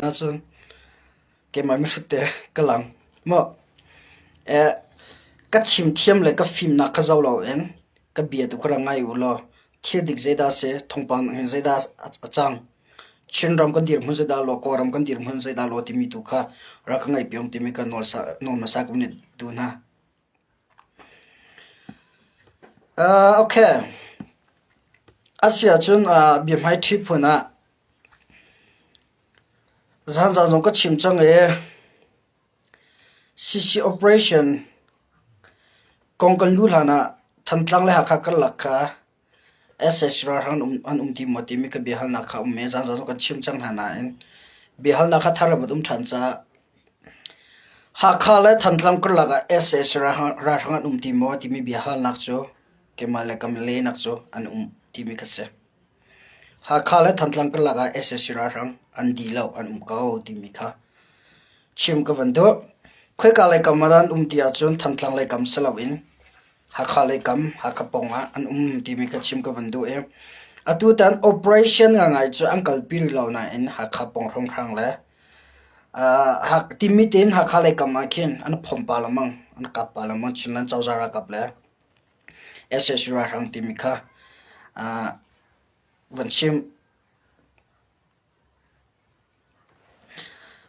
Ahcun keimah mihrut te ka lang. Maw ka chimthiam le ka fimnak kha zoh loin ka bia tu kha rak ngai u law thil dik zeidah a si, thawngpang hin zeidah a cang, Chinram kan dirhmun zeidah law, Kawlram kan dirhmun zeidah law timi tu kha rak ka ngaihpiak timi ka nawl hmasa ka van duh hna. Okay. Asiahcun biahmaiṭhi phun ah Zaanzaan zong ka chim cang i CC operation kong kan luh hlan ah Thantlang le Hakha karlak kha sac ralhrang an um ti maw timi ka biahalnak kha a um i zaanzaan zong kan chim cang hna nain biahalnak kha thar a van um ṭhan caah Hakha le Thantlang karlak ah sac ralhrang an um ti maw timi biahalnak cu keimah le ka lehnak cu an um timi kha si. Hakha le Thantlang karlak ah sac ralhrang an dih lo, an um ko timi kha chim ka van duh. Khoika lei kam ah dah an um ti ahcun Thantlang lei kam si loin Hakha lei kam, Hakha pawng ah an um timi kha chim ka van duh i atutan operation ngaingai cu an kalpi rih lo nain Hakha pawng hrawnghrang le Timit in Hakha lei kam ah khin an phomh pah lengmang, an kap pah lengmang Chinland cozah ralkap le sac ralhrang timi kha van chim.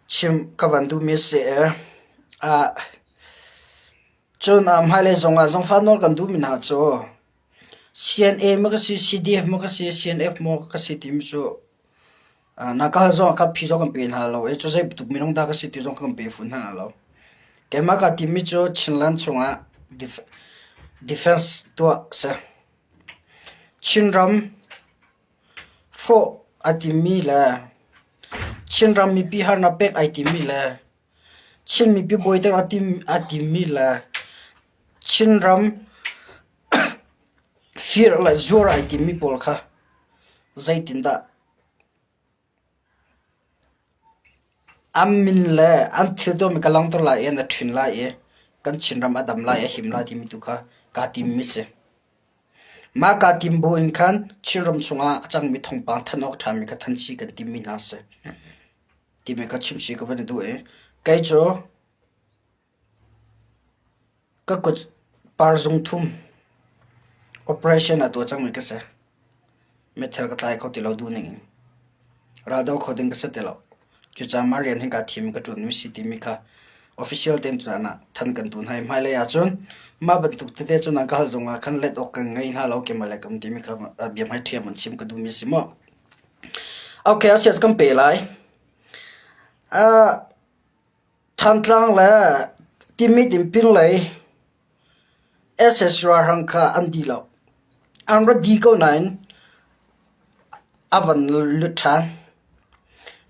Chim ka van duhmi a si i cun hmailei zongah zangfah nawl kan duhmi hna cu CNA maw ka si, CDF maw ka si, CNF maw ka si timi cu Na ka hal zong ah phi zong kan pe hna lo i cu zei bantuk minung dah ka si ti zong kan pe fawn hna lo. Keimah kaa timmi cu Chinland chungah defense tuah a si. Chinram hrawh ai timmi le Chinram mipi harnak pek ai timmi le Chin mipi buaiter ai timmi le Chinram fir le zuar ai timmi pawl kha zeitindah An min le an thil tuahmi ka langhter lai i na ṭhin lai i kan Chinram a dam lai i a him lai timi tu kha kaa timmi si. Mah kaa tim bu in khan Chinram chungah a cangmi thawngpang thanh awk ṭhami kha thanh chih kan timmi hna a si timi kha chimchih ka van i duh i kei cu Ka kut parzung thum operation a tuah cangmi ka si. Meithal ka tlai kho ti lo duhning in. Raldo kho ding ka si ti lo. Cucaah mah rian hi kaa thim i ka ṭuanmi si timi kha official tein cun than kan tuah hna i hmailei ahcun mah bantuk tete cu nan ka hal zong ah khan let awk kan ngei hna lo keimah le kam timi kha bia hmai ṭhiam an chim ka duhmi a si maw. Okay, asiah kan pe lai. Uh, Thantlang le Timit in pinlei sac ralhrang kha an dih lo. An ra dih ko nain a van lut ṭhan.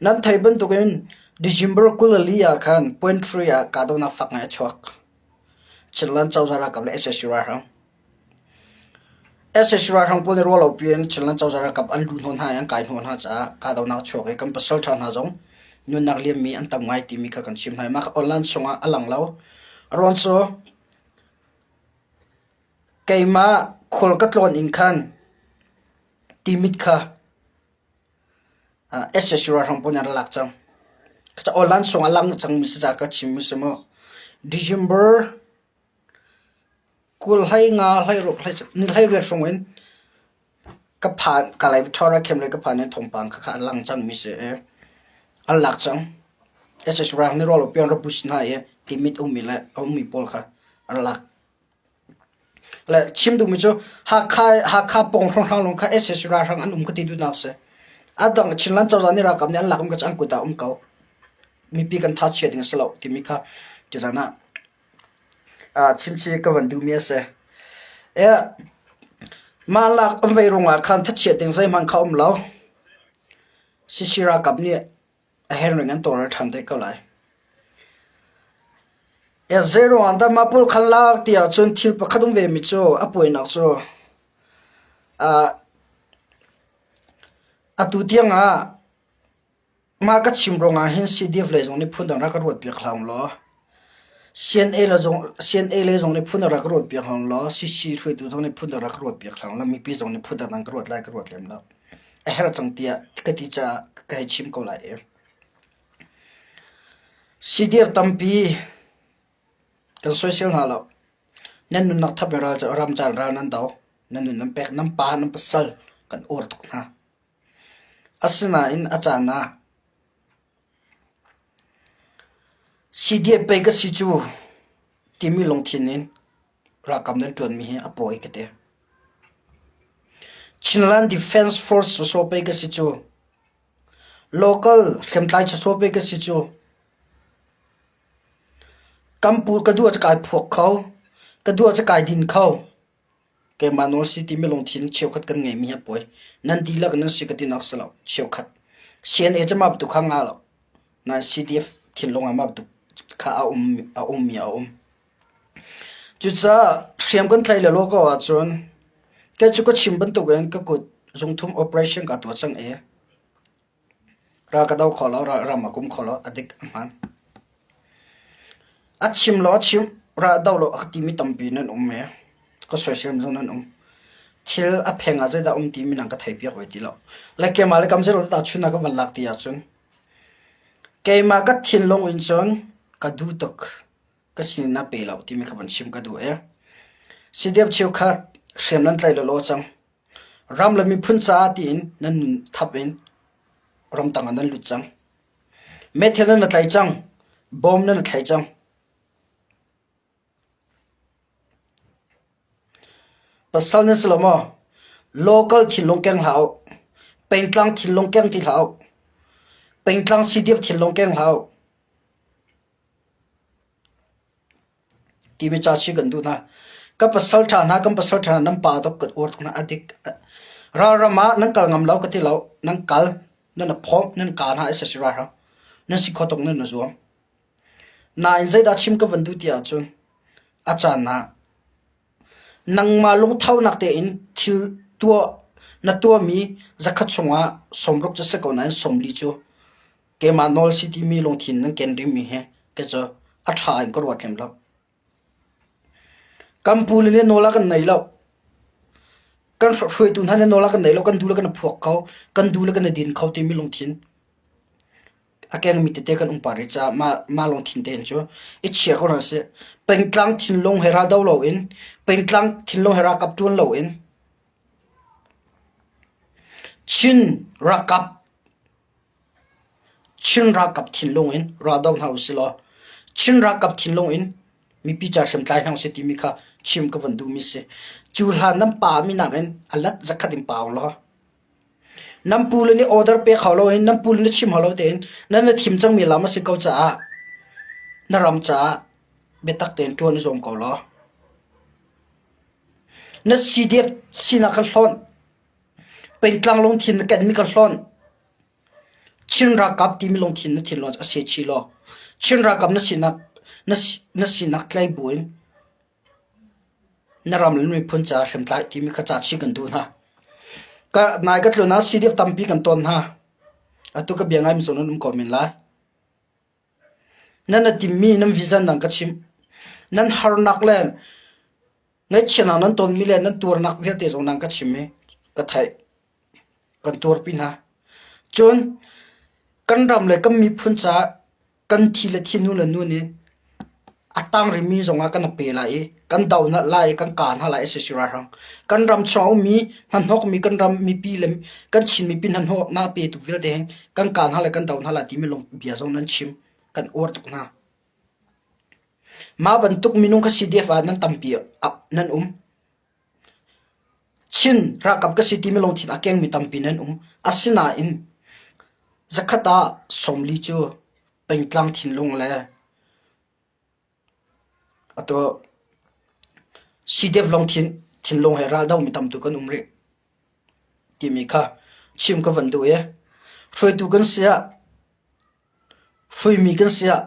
Nan theih bantukin December 24 ah khan Point 3 ah kahdohnak fak ngai a chuak. Chinland cozah ralkap le sac ralhrang. Sac ralhrang pawl nih ruahlopi in Chinland cozah ralkap an luh hnawh hna i an kai hnawh hna caah kahdohnak a chuak i kan pasalṭha hna zong nunnak liammi an tam ngai timi kha kan chim hna i mah kha online chungah a lang lo. A ruang cu keimah khual ka tlawn in khan timit kha sac ralhrang pawl nih an ra lak cang. Online chungah a lang cangmi si caah ka chimmi si mu. December 20 hlei nga hlei ruk hlei ni hlei riat hrawng in ka phan ka lei Victoria camp lei ka phan in thawngpang kha kha a lang cangmi si i an lak cang. sac ralhrang nih ruahlo pi an rak bus hna i Timit ummi le a ummi pawl kha an lak. Le chim duhmi cu Hakha Hakha pawng hrawnghrang lawng kha sac ralhrang an um ka ti duhnak a si. A dang Chinland cozah nih ralkap nih an lak um ka cu an kut ah um ko. Mipi kan tha chia ding a si lo timi kha tuzan ah Chimchih ka van duhmi a si. Mah lak an vei ruangah khan thachiat ding zeihmanh kha um lo. CC ralkap nih a herhning an tawlrel ṭhan te ko lai. Zei ruangah dah mah pawl kha lak ti ahcun thil pakhat um vemi cu a puainak cu atu tiangah Mah ka chim ruangah hin CDF lei zong nih phundang rak ka ruat piak hlah law, CNA le zong CNA lei zong nih phundang rak ka ruat piak hlah law, CC hruaitu zong nih phundang rak ka ruat piak hlah law, mipi zong nih phundang dang ka ruat lai ka ruat lem lo. A herh cang tiah ka ti caah ka hei chim ko lai i. CDF tampi kan soisel hna lo. Nan nunnak thap in ral ram caan ral nan do. Nan nun nan pek, nan pa, nan pasal kan uar tuk hna. Asinain a caan ah CDF pei ka si cu timi lungthin in ralkap nan ṭuanmi hi a pawi ka ti. Chinland Defence Force sawsawh pei ka si cu. Local hriamtlai sawsawh pei ka si cu. Kam pu ka duh ah cu kai phuak kho, ka duh ah cu kai din kho. Keimah nawl si timi lungthin cheukhat kan ngeimi hi a pawi. Nan dihlak nan si ka tinak si lo, cheukhat. CNA cu mah bantuk kha ngah lo. Nain CDF thinlung ah mah bantuk kha a um, a ummi a um. Cucaah hriam kan tlaih le law ko ahcun kei cu ka chim bantukin ka kut zungthum operation kaa tuah cang i ral ka do kho lo, ram a kum kho lo, a dik a hmaan. A chim law a chim, ral a do lo a ka timi tampi nan um i ka soisel zong nan um. Thil a pheng ah zeidah um timi nang ka theipiak ve ti lo. Le keimah le kam zeiruang dah chun ah ka van lak ti ahcun keimah ka thinlung in cun ka duh tuk. Ka sin na pe lo timi kha van chim ka duh i CDF cheukhat hriam nan tlaih lawlaw cang. Ram le miphun caah tiin nan nun thap in ramtang ah nan lut cang. Meithal nan tlaih cang. Bom nan thlai cang. Pasal nan si lo maw? Local thinlung keng hlah u. Pengtlang thinlung keng ti hlah u. Pengtlang CDF thinlung keng hlah u. Timi ca si kan duh hna. Ka pasal ṭha hna, kan pasal ṭha hna nan pa tuk kan uar tuk hna a dik. Ralram ah nan kal ngam lo ka ti lo. Nan kal, nan a phawm, nan kaa hna i si ralhrang. Nan si kho tuk nan a zuam. Nain zeidah chim ka van duh ti ahcun a caan ah nangmah lungthonak tein thil tuah na tuahmi zakhat chungah sawmruk cu si ko nain sawmli cu Keimah nawl si timi lungthin nan ken rihmi hi kei cu a ṭha in ka ruat lem lo. Kan pule nih nawl a kan nei lo. Kan hruaitu hna nih nawl a kan nei lo. Kan duh le kan i phuak kho, kan duh le kan i din kho timi lungthin a kengmi tete kan um pah rih caah mah, mah lungthin tein cu i chia ko hna sih. Pengtlang thinlung he ral do loin, pengtlang thinlung he ralkap ṭuan loin, Chin ralkap Chin ralkap thinlung in raldo hna usih law Chin ralkap thinlung in mipi ca hriamtlai hna usih timi kha chim ka van duhmi si. Cu hlan nan pa mi nakin a lat zakhat in pau law nan pu le nih order pe kho lo in nan pu le nih chim hau lo tein nan na thim cangmi lam a si ko caah na ram caah biatak tein ṭuan i zuam ko law na CDF sinak kha hlawnh Pengtlang lungthin na kenmi ka hlonh. Chin ralkap timi lungthin na thinlung a si chih law Chin ralkap na sinak na, na sinak tlai buin na ram le miphun caah hriamtlai timi kha ca chih kan duh hna. Ka nai ka tlun ah CDF tampi kan ton hna. Atu ka bia ngai mi nan um ko men lai. Nan a timmi nan vision nan ka chimh. Nan harnak le Ngaihchiatnak nan tonmi le nan tuarnak vialte zong nan ka chim i ka theih. Kan tuarpi hna. Cun kan ram le kan miphun caah kan thi le thi nu le nu nih a tang rihmi zongah kan pe lai i kan do lai i kan kaa hna lai i sisi ralhrang. Kan ram chung a ummi hnahnawkmi kan ram mipi le kan Chin mipi hnahnawknak petu vialte hi kan kaa hna lai kan do hna lai timi lung bia zong nan chim. Kan uar tuk hna. Mah bantuk minung kha CDF ah nan tampi nan um. Chin ralkap ka si timi lungthin a kengmi tampi nan um. Asinain zakhat ah 40 cu pengtlang thinlung le atu CDF lungthin thinlung he raldomi tam tu kan um rih timi kha chim ka van duh i hruaitu kan si ah Hruaimi kan si ah,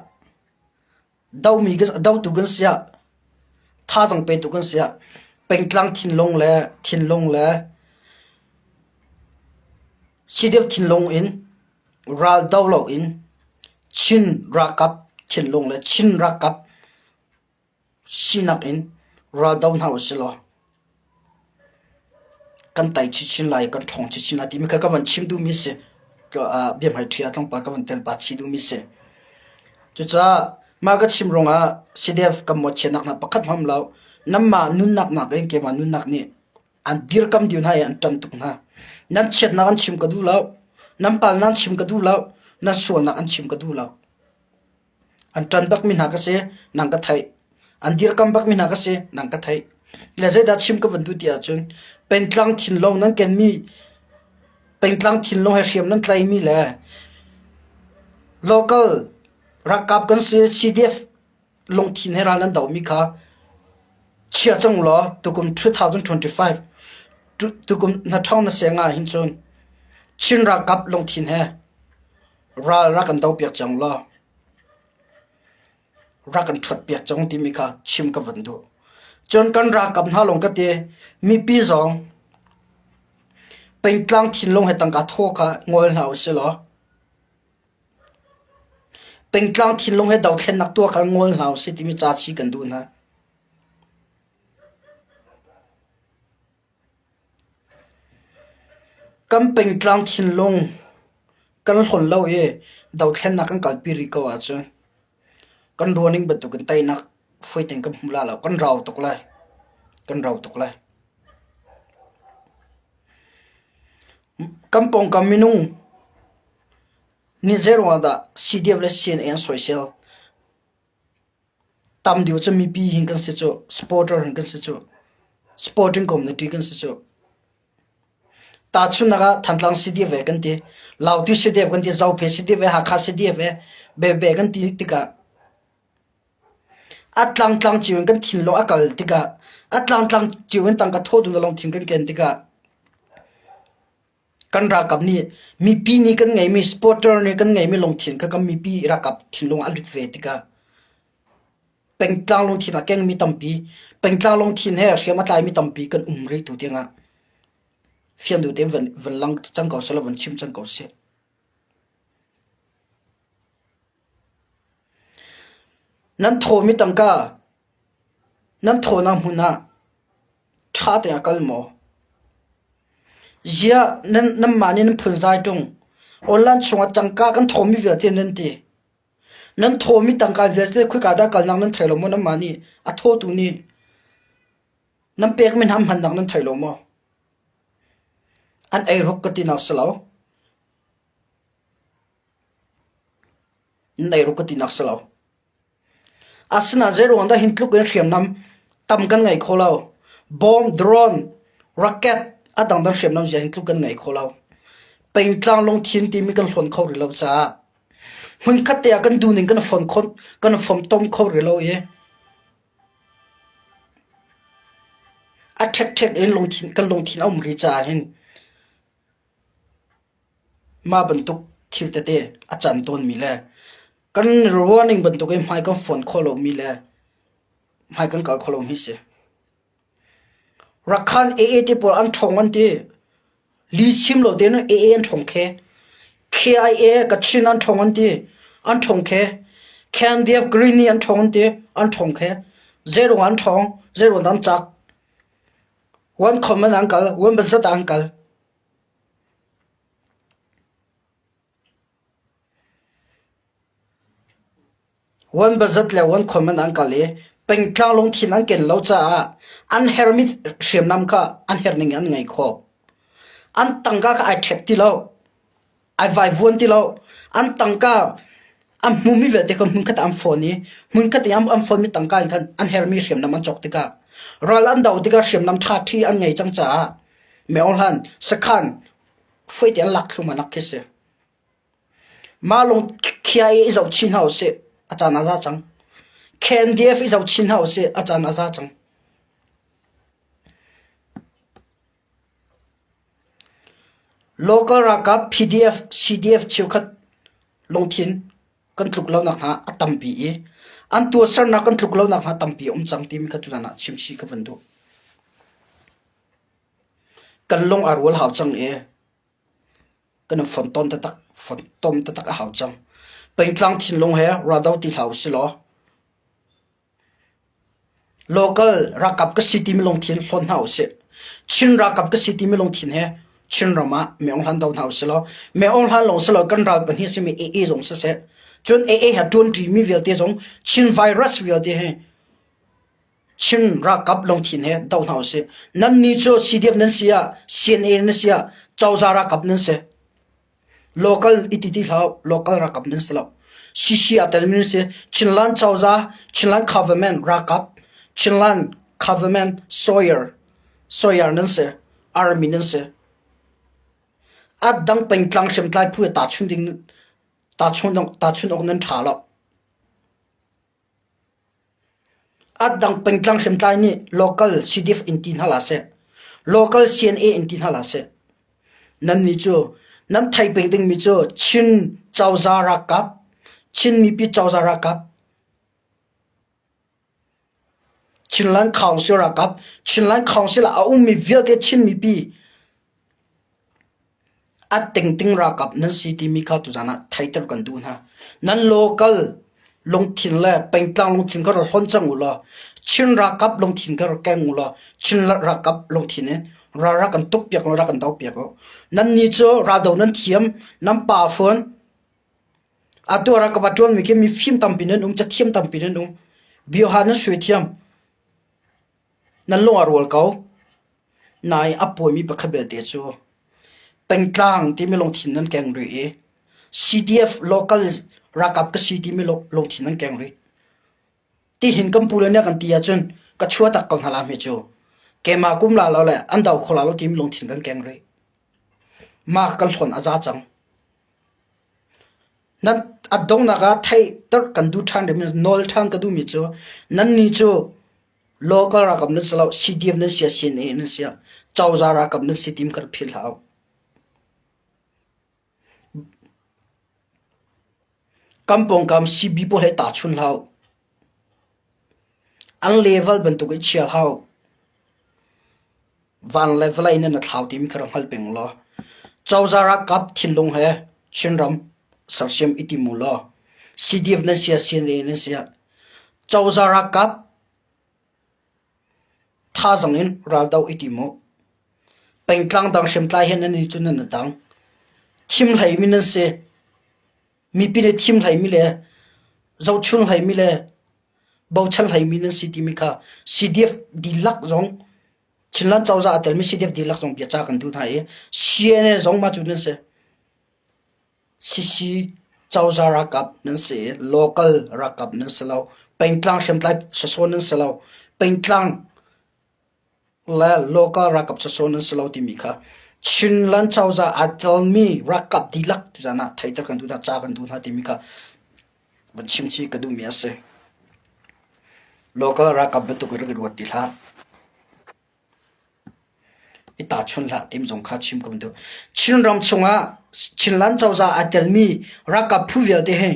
dotu kan si ah, thazaang petu kan si ah, pengtlang thinlung le thinlung le CDF thinlung in ral do loin Chin ralkap thinlung le Chin ralkap Sinak in raldo hna usih law kan tai chinchin lai i kan ṭhawng chinchin lai timi kha ka van chim duhmi a si. Biahmaiṭhi ah tlawmpal ka van tel pah chih duhmi a si. Cucaah mah ka chim ruangah CDF kan mawhchiatnak hna pakhat hmanh lo. Nanmah nunnak nakin keimah nunnak nih an dirkam dih hna i an ṭan tuk hna. Nan chiatnak an chim ka duh lo. Nan palnak an chim ka duh lo. Nan sualnak an chim ka duh lo. An ṭan bakmi hna ka si, nang ka theih. An dirkam bakmi hna ka si, nang ka theih. Le zeidah chim ka van duh ti ahcun pengtlang thinlung nan kenmi pengtlang thinlung he hriam nan tlaimi le local ralkap kan si CDF lungthin he ral nan dohmi kha chia cang law tukum 2025 tukum na ṭhawng na seng ah hin cun Chin ralkap lungthin he ral rak kan dohpiak cang law rak kan ṭhuatpiak cang timi kha chim ka van duh. Cun kan ralkap hna lawng ka ti, mipi zong pengtlang thinlung he tangka thaw kha ngol hna usih law pengtlang thinlung he dothlennak tuah kha ngol hna usih timi ca chi kan duh hna. Kan pengtlang thinlung kan hlawn lo i dothlennak kan kalpi rih ko ahcun kan ruahning bantukin teinak fawi tein kan hmu lai lo. Kan rau tuk lai. Kan rau tuk lai. Kan pawngkam minung nih zeiruangah dah CDF le CNA an soisel? Tam deuh cu mipi hin kan si cu, supporter hin kan si cu, supporting community kan si cu. Tahchunhnak ah Thantlang CDF ve kan ti, Lautu CDF kan ti, Zophei CDF ve, Hakha CDF ve, Bebe kan ti tikah a tlangtlang cio in kan thinlung a kal tikah a tlangtlang cio in tangka thawh duhnak lungthin kan ken tikah Kan ralkap nih mipi nih kan ngeihmi supporter nih kan ngeihmi lungthin kha kan mipi ralkap thinlung ah a lut ve tikah pengtlang lungthin a kengmi tampi, pengtlang lungthin he hriam a tlaimi tampi kan um rih tu tiangah fian duh tein van, van lang cang ko seh law van chim cang ko seh. Nan thawmi tangka nan thawnak hmun ah Ṭha tein a kal maw? Ziah nanmah nih nan phunzai ṭung? Online chungah tangka kan thawmi vialte nan ti. Nan thawmi tangka vialte khoika dah kalnak nan thei lo maw nanmah nih? A thawtu nih nan pekmi hna hmannak nan thei lo maw? An eiruk ka tinak si lo. Nan eiruk ka tinak si lo. Asinain zeiruang dah hin tluk in hriamnam tam kan ngei kho lo? Bomb, drone, rocket a dangdang hriamnam zia hin tluk kan ngei kho lo. Pengtlang lungthin timi kan hlawn kho rih lo caah hmunkhat te ah kan duhning kan fon kho kan fomtom kho rih lo i a ṭhekṭhek in lungthin kan lungthin a um rih caah hin Mah bantuk thil tete a can tawnmi le kan ruahning bantukin hmai kan fon khawh lomi le hmai kan kal khawh lomi si. Rakhan AA te pawl an ṭhawng an ti. Li chim lo tein AA an ṭhawng khe. KIA Kachin an ṭhawng an ti. An ṭhawng khe. KNDF Greenie an ṭhawng an ti. An ṭhawng khe. Zeiruang an ṭhawng? Zeiruang an cak? Wan khom an kal, wan bazat an kal. Wan bazat le wan khom in an kal i pengtlang lungthin an ken lo caah an hermi hriamnam kha an herh ning in an ngei khawh. An tangka kha ai ṭhek ti lo, ai vaivuan ti lo. An tangka an hmumi vialte kha hmunkhat ah an fawn i hmunkhat i an fawnmi tangka in khan an herhmi hriamnam an cawk tikah ral an doh tikah hriamnam ṭhaṭhi an ngei cang caah Myohlan sakhan fuaite an lak thlum anak khi si. Mah lung khia i zoh chin hna usih a caan a za cang. KNDF i zoh chin hna usih a caan a za cang. Local ralkap PDF, CDF cheukhat lungthin kan tluk lonak hna a tampi i an tuahsernak kan tluk lonak hna tampi a um cang timi kha tutan ah chim chih ka van duh. Kan lung aa rual hau cang i kan i fontom taktak, fontom taktak a hau cang. Pengtlang thinlung he raldo ti hlah usih law local ralkap ka si timi lungthin hlawn hna usih. Chin ralkap ka si timi lungthin he Chinram ah Myo Hlan do hna usih law Myo Hlan lawng si lo kan ral pahnih simi AA zong siseh. Cun AA he ṭuanṭimi vialte zong Chin virus vialte he Chin ralkap lungthin he doh hna usih. Nannih cu CDF nan si ah, CNA nan si ah, cozah ralkap nan si. Local i ti ti hlah, local ralkap nan si lo. CC aa telmi nan si. Chinland cozah, Chinland government ralkap, Chinland government Sawyer, Sawyer nan si, army nan si. A dang pengtlang hriamtlai phu he tahchun ding tahchun awk nan ṭha lo. A dang pengtlang hriamtlai nih local CDF in ti hna hlah seh, local CNA in ti hna hlah seh. Nannih cu nan theih peng dingmi cu Chin cozah ralkap, Chin mipi cozah ralkap, Chinland Council ralkap, Chinland Council ah a ummi vialte Chin mipi A tingting ralkap nan si timi kha tuzaan ah theiter kan duh hna. Nan local lungthin le pengtlang lungthin kha rak hlonh cang u law Chin ralkap lungthin kha rak keng u law Chin ralkap lungthin in ral rak kan tukpiak law rak kan dopiak u. Nannih cu raldo nan thiam, nan pa fawn. Atu ah ralkap a ṭuanmi khi mifim tampi nan um, cathiam tampi nan um. Bioha nan suai thiam. Nan lung a rual ko. Nain a pawimi pakhat belte cu pengtlang timi lungthin nan keng rih i CDF local ralkap ka si timi lungthin nan keng rih. Tihin kan pu le nih kan ti ahcun ka chua tak ko hna la hme cu. Keimah kum la lo le an do kho la lo timi lungthin kan keng rih. Mah kan hlawn a za cang. Nan a donghnak ah theihter kan duh ṭhan rihmi nawl ṭhan ka duhmi cu nannih cu Local ralkap nan si lo, CDF nan si ah CNA nan si ah cozah ralkap nan si tim kha philh hlah u. Kan pawngkam CB pawl he tahchun hlah u. An level bantuk i chia hlah u. Van le vawlei nan a thlau timi kha rak hngal peng law cozah ralkap thinlung he Chinram sersiam i tim u law CDF nan si ah CNA nan si ah cozah ralkap Thazaang in raldoh i tim u. Pengtlang dang hriamtlai he nan i cu nan i dang. Thim hleimi nan si. Mipi nih thim hleimi le zohchun hleimi le bochan hleimi nan si timi kha CDF dihlak zong Chinland cozah a telmi CDF dihlak zong biaca kan duh hna i CNA zong mah cu nan si. Sisi cozah ralkap nan si i local ralkap nan si lo. Pengtlang hriamtlai sawsawh nan si lo. Pengtlang le local ralkap sawsawh nan si lo timi kha Chinland cozah aa telmi ralkap dihlak tuzaan ah theihter kan duh hna, ca kan duh hna timi kha van chim chih ka duhmi a si. Local ralkap bantuk in rak i ruat ti hlah. I tahchunh hlah timi zong kha chim ka van duh. Chinram chungah Chinland cozah aa telmi ralkap phu vialte hi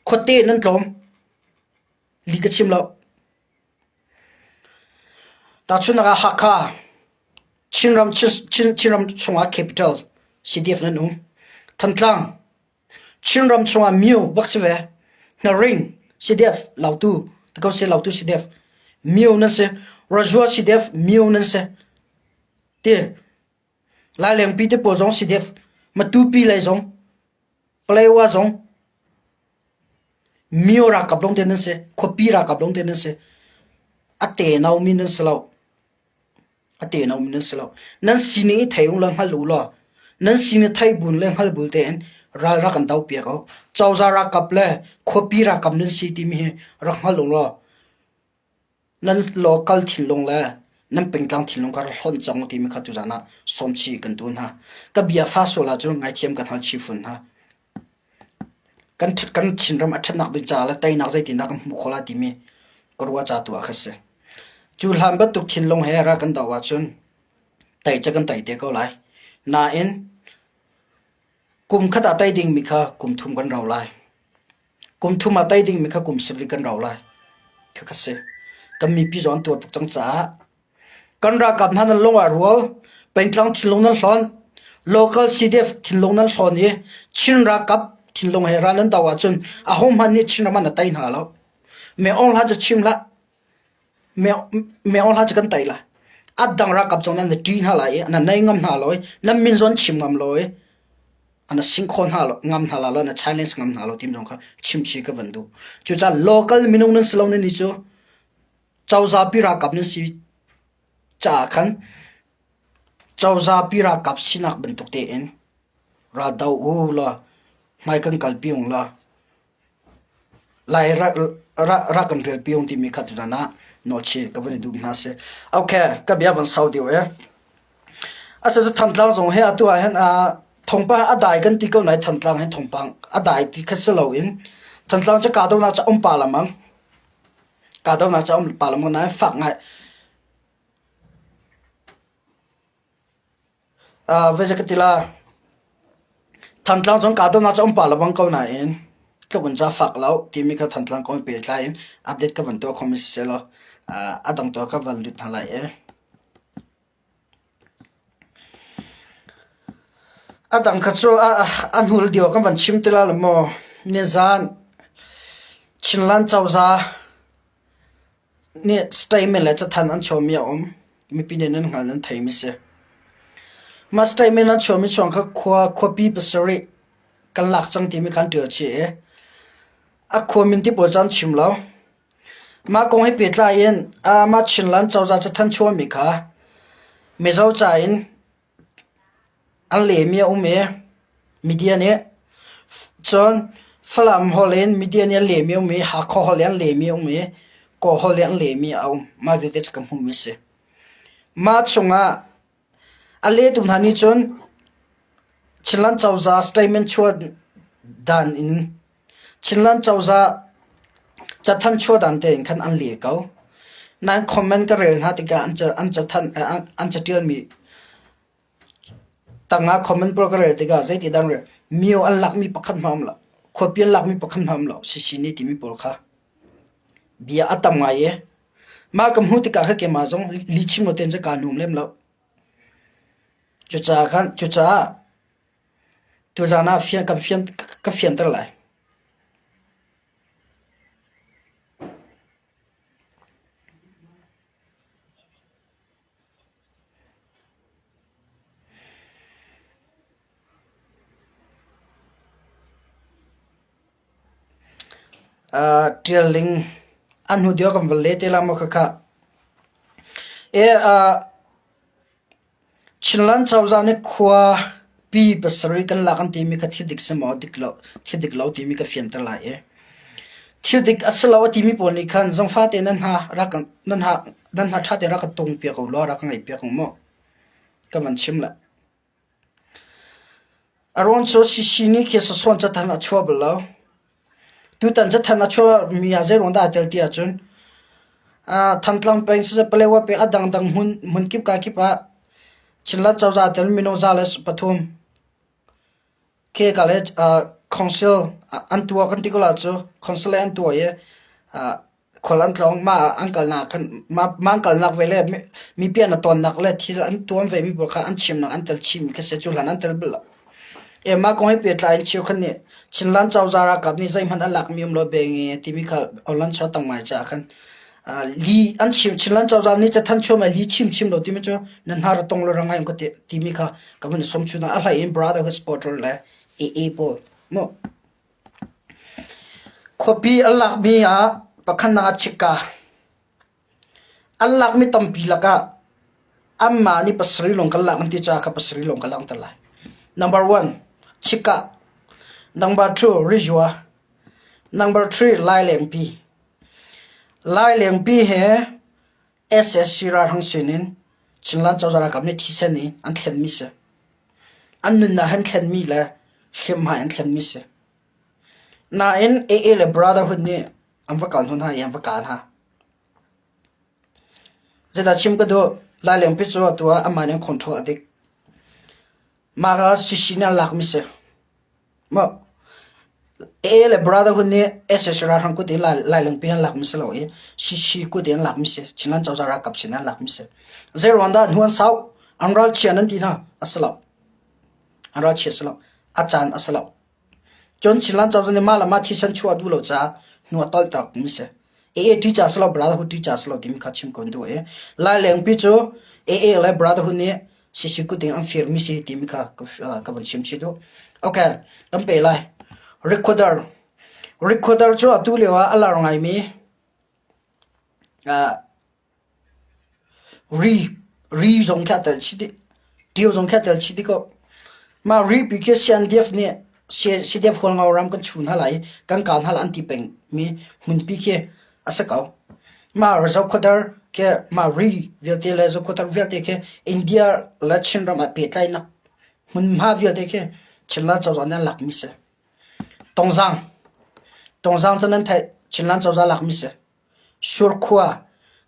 khuate nan tlawm. Li ka chim lo. Tahchunhnak ah Hakha, Chinram, Chinram chungah capital CDF nan um. Thantlang, Chinram chungah Myo bak si ve. Hnaring CDF Lautu, ti ko si Lautu CDF. Myo nan si. Rajua CDF Myo nan si. Ti Lailengpi te pawl zong CDF. Matupi lei zong, Palewa zong, Myo ralkap lawng te nan si. Khuapi ralkap lawng te nan si. A tenau mi nan si lo. A tenau mi nan si lo. Nan sining i thei u law hngal u law nan sining thei bun le hngal bul tein ral rak kan dopiak u. Cozah ralkap le khuapi ralkap nan si timi hi rak hngal u law nan local thinlung le nan pengtlang thinlung kha rak hlonh cang u timi kha tuzaan ah sawmchih kan duh hna. Ka bia fa sual ahcun ngaithiam kan hal chih fawn hna. Kan Chinram a ṭhatnak ding caah le teinak zeitindah kan hmuh khawh lai timi ka ruah ca tu ah kha si. Cu hlan bantuk thinlung he ral kan doh ahcun tei cu kan tei te ko lai. Nain kum khat ah tei dingmi kha kum thum kan rau lai. Kum thum ah tei dingmi kha kum sarih kan rau lai. Khakha si. Kan mipi zong an tuar tuk cang caah Kan ralkap hna nan lung ah rual, pengtlang thinlung nan hlawn, local CDF thinlung nan hlawn i Chin ralkap thinlung he ral nan do ahcun ahohmanh nih Chinram ah na tei hna lo. Me Aung Hla cu chim hlah. Me Aung Hla cu kan tei lai. A dang ralkap zong nan ṭih hna lai i nan nei ngam hna lo i nan min zong chim ngam lo i. Ana sing kho hna lo, ngam hna la lo, na challenge ngam hna lo tim zong kha chimchi ka van duh. Cucaah local minung nan si lo nan ni cu cozah pi ralkap nan si caah khan cozah pi ralkap sinak bantuk tein ral do u law hmai kan kalpi ung law Lai rak kan rel piung timi kha tutan ah nawlchi ka van i duh hna si. Okay, ka bia van sau deuh e. Asa cu Thantlang zong he atu ah hin thawngpang a dai kan ti ko nai Thantlang hin thawngpang a dai ti kha si loin Thantlang cu kahdohnak cu um pa lamang kahdohnak cu um pa lamang nain fak ngai Voi ka ti la. Thantlang zong kahdohnak cu um pah lebang ko nain tluk in ca fak lo timi kha Thantlang kong he pehtlai in update ka van tuah khomi siseh law a dang tuah ka van lut hna lai i. A dang kha cu a hnul dio kan van chim ti la lo maw? Nizaan Chinland cozah nih statement le cathanh an chuahmi a um. Mipi nih nan hngal nan theimi si. Mah statement an chuahmi chuang kha khua khuapi pasarih kan lak cang timi kha an ṭial chih i a khua min ti pawl cu an chim lo. Mah kong he pehtlai in mah Chinland cozah cathanh chuahmi kha Mizo ca in An lehmi a um i media nih cun Falam holh in media nih an lehmi a um i Hakha holh in an lehmi a um i Kawl holh in an lehmi a um. Mah vialte cu ka hmuhmi a si. Mah chungah a lehtu hna nih cun Chinland cozah statement chuah dan in Chinland cozah cathanh chuah dan tein khan an leh ko. Nain comment ka rel hna tikah an cathanh an caṭialmi tangah comment pawl ka rel tikah zeiti dang rel mio an lakmi pakhat hmanh a um lo. Khuapi an lakmi pakhat hmanh a um lo. Sisi nih timi pawl kha bia a tam ngai i mah ka hmuh tikah khan keimah zong lihchim lo tein cun kaa nuam lem lo. Cucaah khan cucaah Tuzaan ah fian, kan fian, ka fianter lai. Uh, ṭial ding an hnu dio kan van le te la maw khakha. E, uh, Chinland cozah nih khuapi pasarih kan lak an timi kha thil dik si maw dik lo thil dik lo timi ka fianter lai i thil dik a si lo a timi pawl nih khan zongfate nan hna rak kan nan hna nan hna ṭha tein rak ka tung piak u law rak ka ngaih piak u mu ka van chim lai. A ruang cu CC nih khi sasawn cathanh a chuah bal lo. Tutan cathanh a chuahmi ah zeiruang dah aa tel ti ahcun Thantlang peng siseh Paletwa peng a dangdang hmun hmunkip kakip ah Chinland cozah tel minung 103 khi ka le council an tuah kan ti ko la cu council an tuah i khual an tlawng mah an kalnak khan mah an kalnak ve le mipi an tonnak le thil an tuan ve mi pawl kha an chimnak an tel chim khi si cu hlan an tel bal lo. E mah kong he pehtlai in cheukhat nih Chinland cozah ralkap nih zeihmanh an lakmi um lo beng i timi kha online chuah tam ngai caah khan li an chim Chinland cozah nih cathanh chuah mai li chim chim lo timi cu nan hnar a tong lo rangai ka timi kha ka van i som chun a hlei in brotherhood supporter le AA pawl mu Khuapi an lakmi ah pakhatnak ah chikka an lakmi tampi lakah anmah nih pasarih lawng kan lak an ti caah kha pasarih lawng ka langhter lai. Number one, chikka. Number two, rizua. Number three, lailengpi. Lailengpi he SSC ralhrang sinin Chinland cozah ralkap nih thisen in an thlenmi si. An nunnak an thlenmi le hliamhmai an thlenmi si. Nain AA le Brotherhood nih an va kal hnu hna i an va kah hna. Zeidah chim ka duh? Lailengpi cu atu ah amah nih an control a dik. Mah kha CC nih an lakmi si. Maw AA le Brotherhood nih sac ralhrang kut in Lailengpi an lakmi si lo i CC kut in an lakmi si. Chinland cozah ralkap sin an lakmi si. Zeiruang dah hnu an sau? An ralchia nan ti hna? A si lo. An ralchia si lo. A caan a si lo. Cun Chinland cozah nih mah le mah thisen chuah a duh lo caah hnu a tolhter mi si. AA ṭica si lo, Brotherhood ṭica si lo timi kha chim ko an duh i Lailengpi cu AA le Brotherhood nih CC kut in an firmi si timi kha ka van chim chih duh. Okay, kan pe lai. Recorder. Recorder cu atu lio ah a lar ngaimi Ri ri zong khi a tel chih dih. Ṭio zong khi a tel chih dih ko. Mah ripi khi CNDF nih CDF Hualngo ram kan chu hna lai i kan kah hna lai an ti pengmi hmunpi khi a si ko. Mah Zokhawthar khi mah ri vialte le Zokhawthar vialte khi India le Chinram ah pehtlaihnak hmunhma vialte khi Chinland cozah nih an lakmi si. Tongzang Tongzang cu nan theih Chinland cozah lakmi si. Surkhua,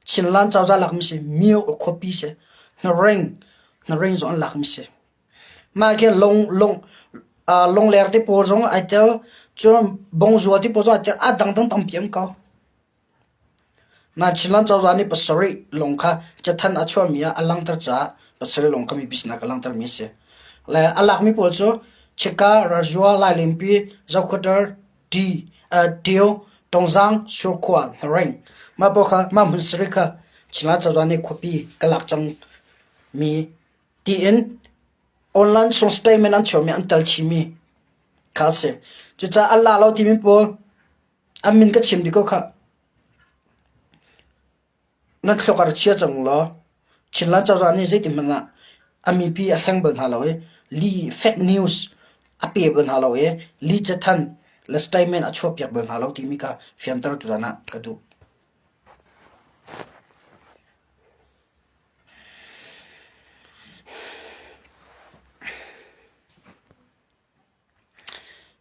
Chinland cozah lakmi si, Myo khuapi si, Hnaring, Hnaring zong an lakmi si. Mah khi lung, lung, uh, lungler te pawl zong ai tel, cun bongzua te pawl zong ai tel, a dangdang tampi an ko. Na Chinland cozah nih pasarih lung kha cathanh a chuahmi ah a langhter caah pasarih lung kha mipi sinah ka langhtermi a si. Le a lakmi pawl cu Chika, Rajua, Lailenpi, Zokhawthar, Ṭi, Ṭio, Tongzang, Surkhua, Hnaring. Mah pawl kha mah hmun sarih kha Chinland cozah nih khuapi ka lak cangmi tiin online chung statement an chuahmi an tel chihmi kha a si. Cucaah an la lo timi pawl an min ka chim dih ko khah. Nan thluak ah ra chia cang law Chinland cozah nih zeitihmanh ah a mipi a hleng bal hna lo i li fake news a pe bal hna lo i li cathanh le statement a chuahpiak bal hna lo timi kha fianter tuzan ah ka duh.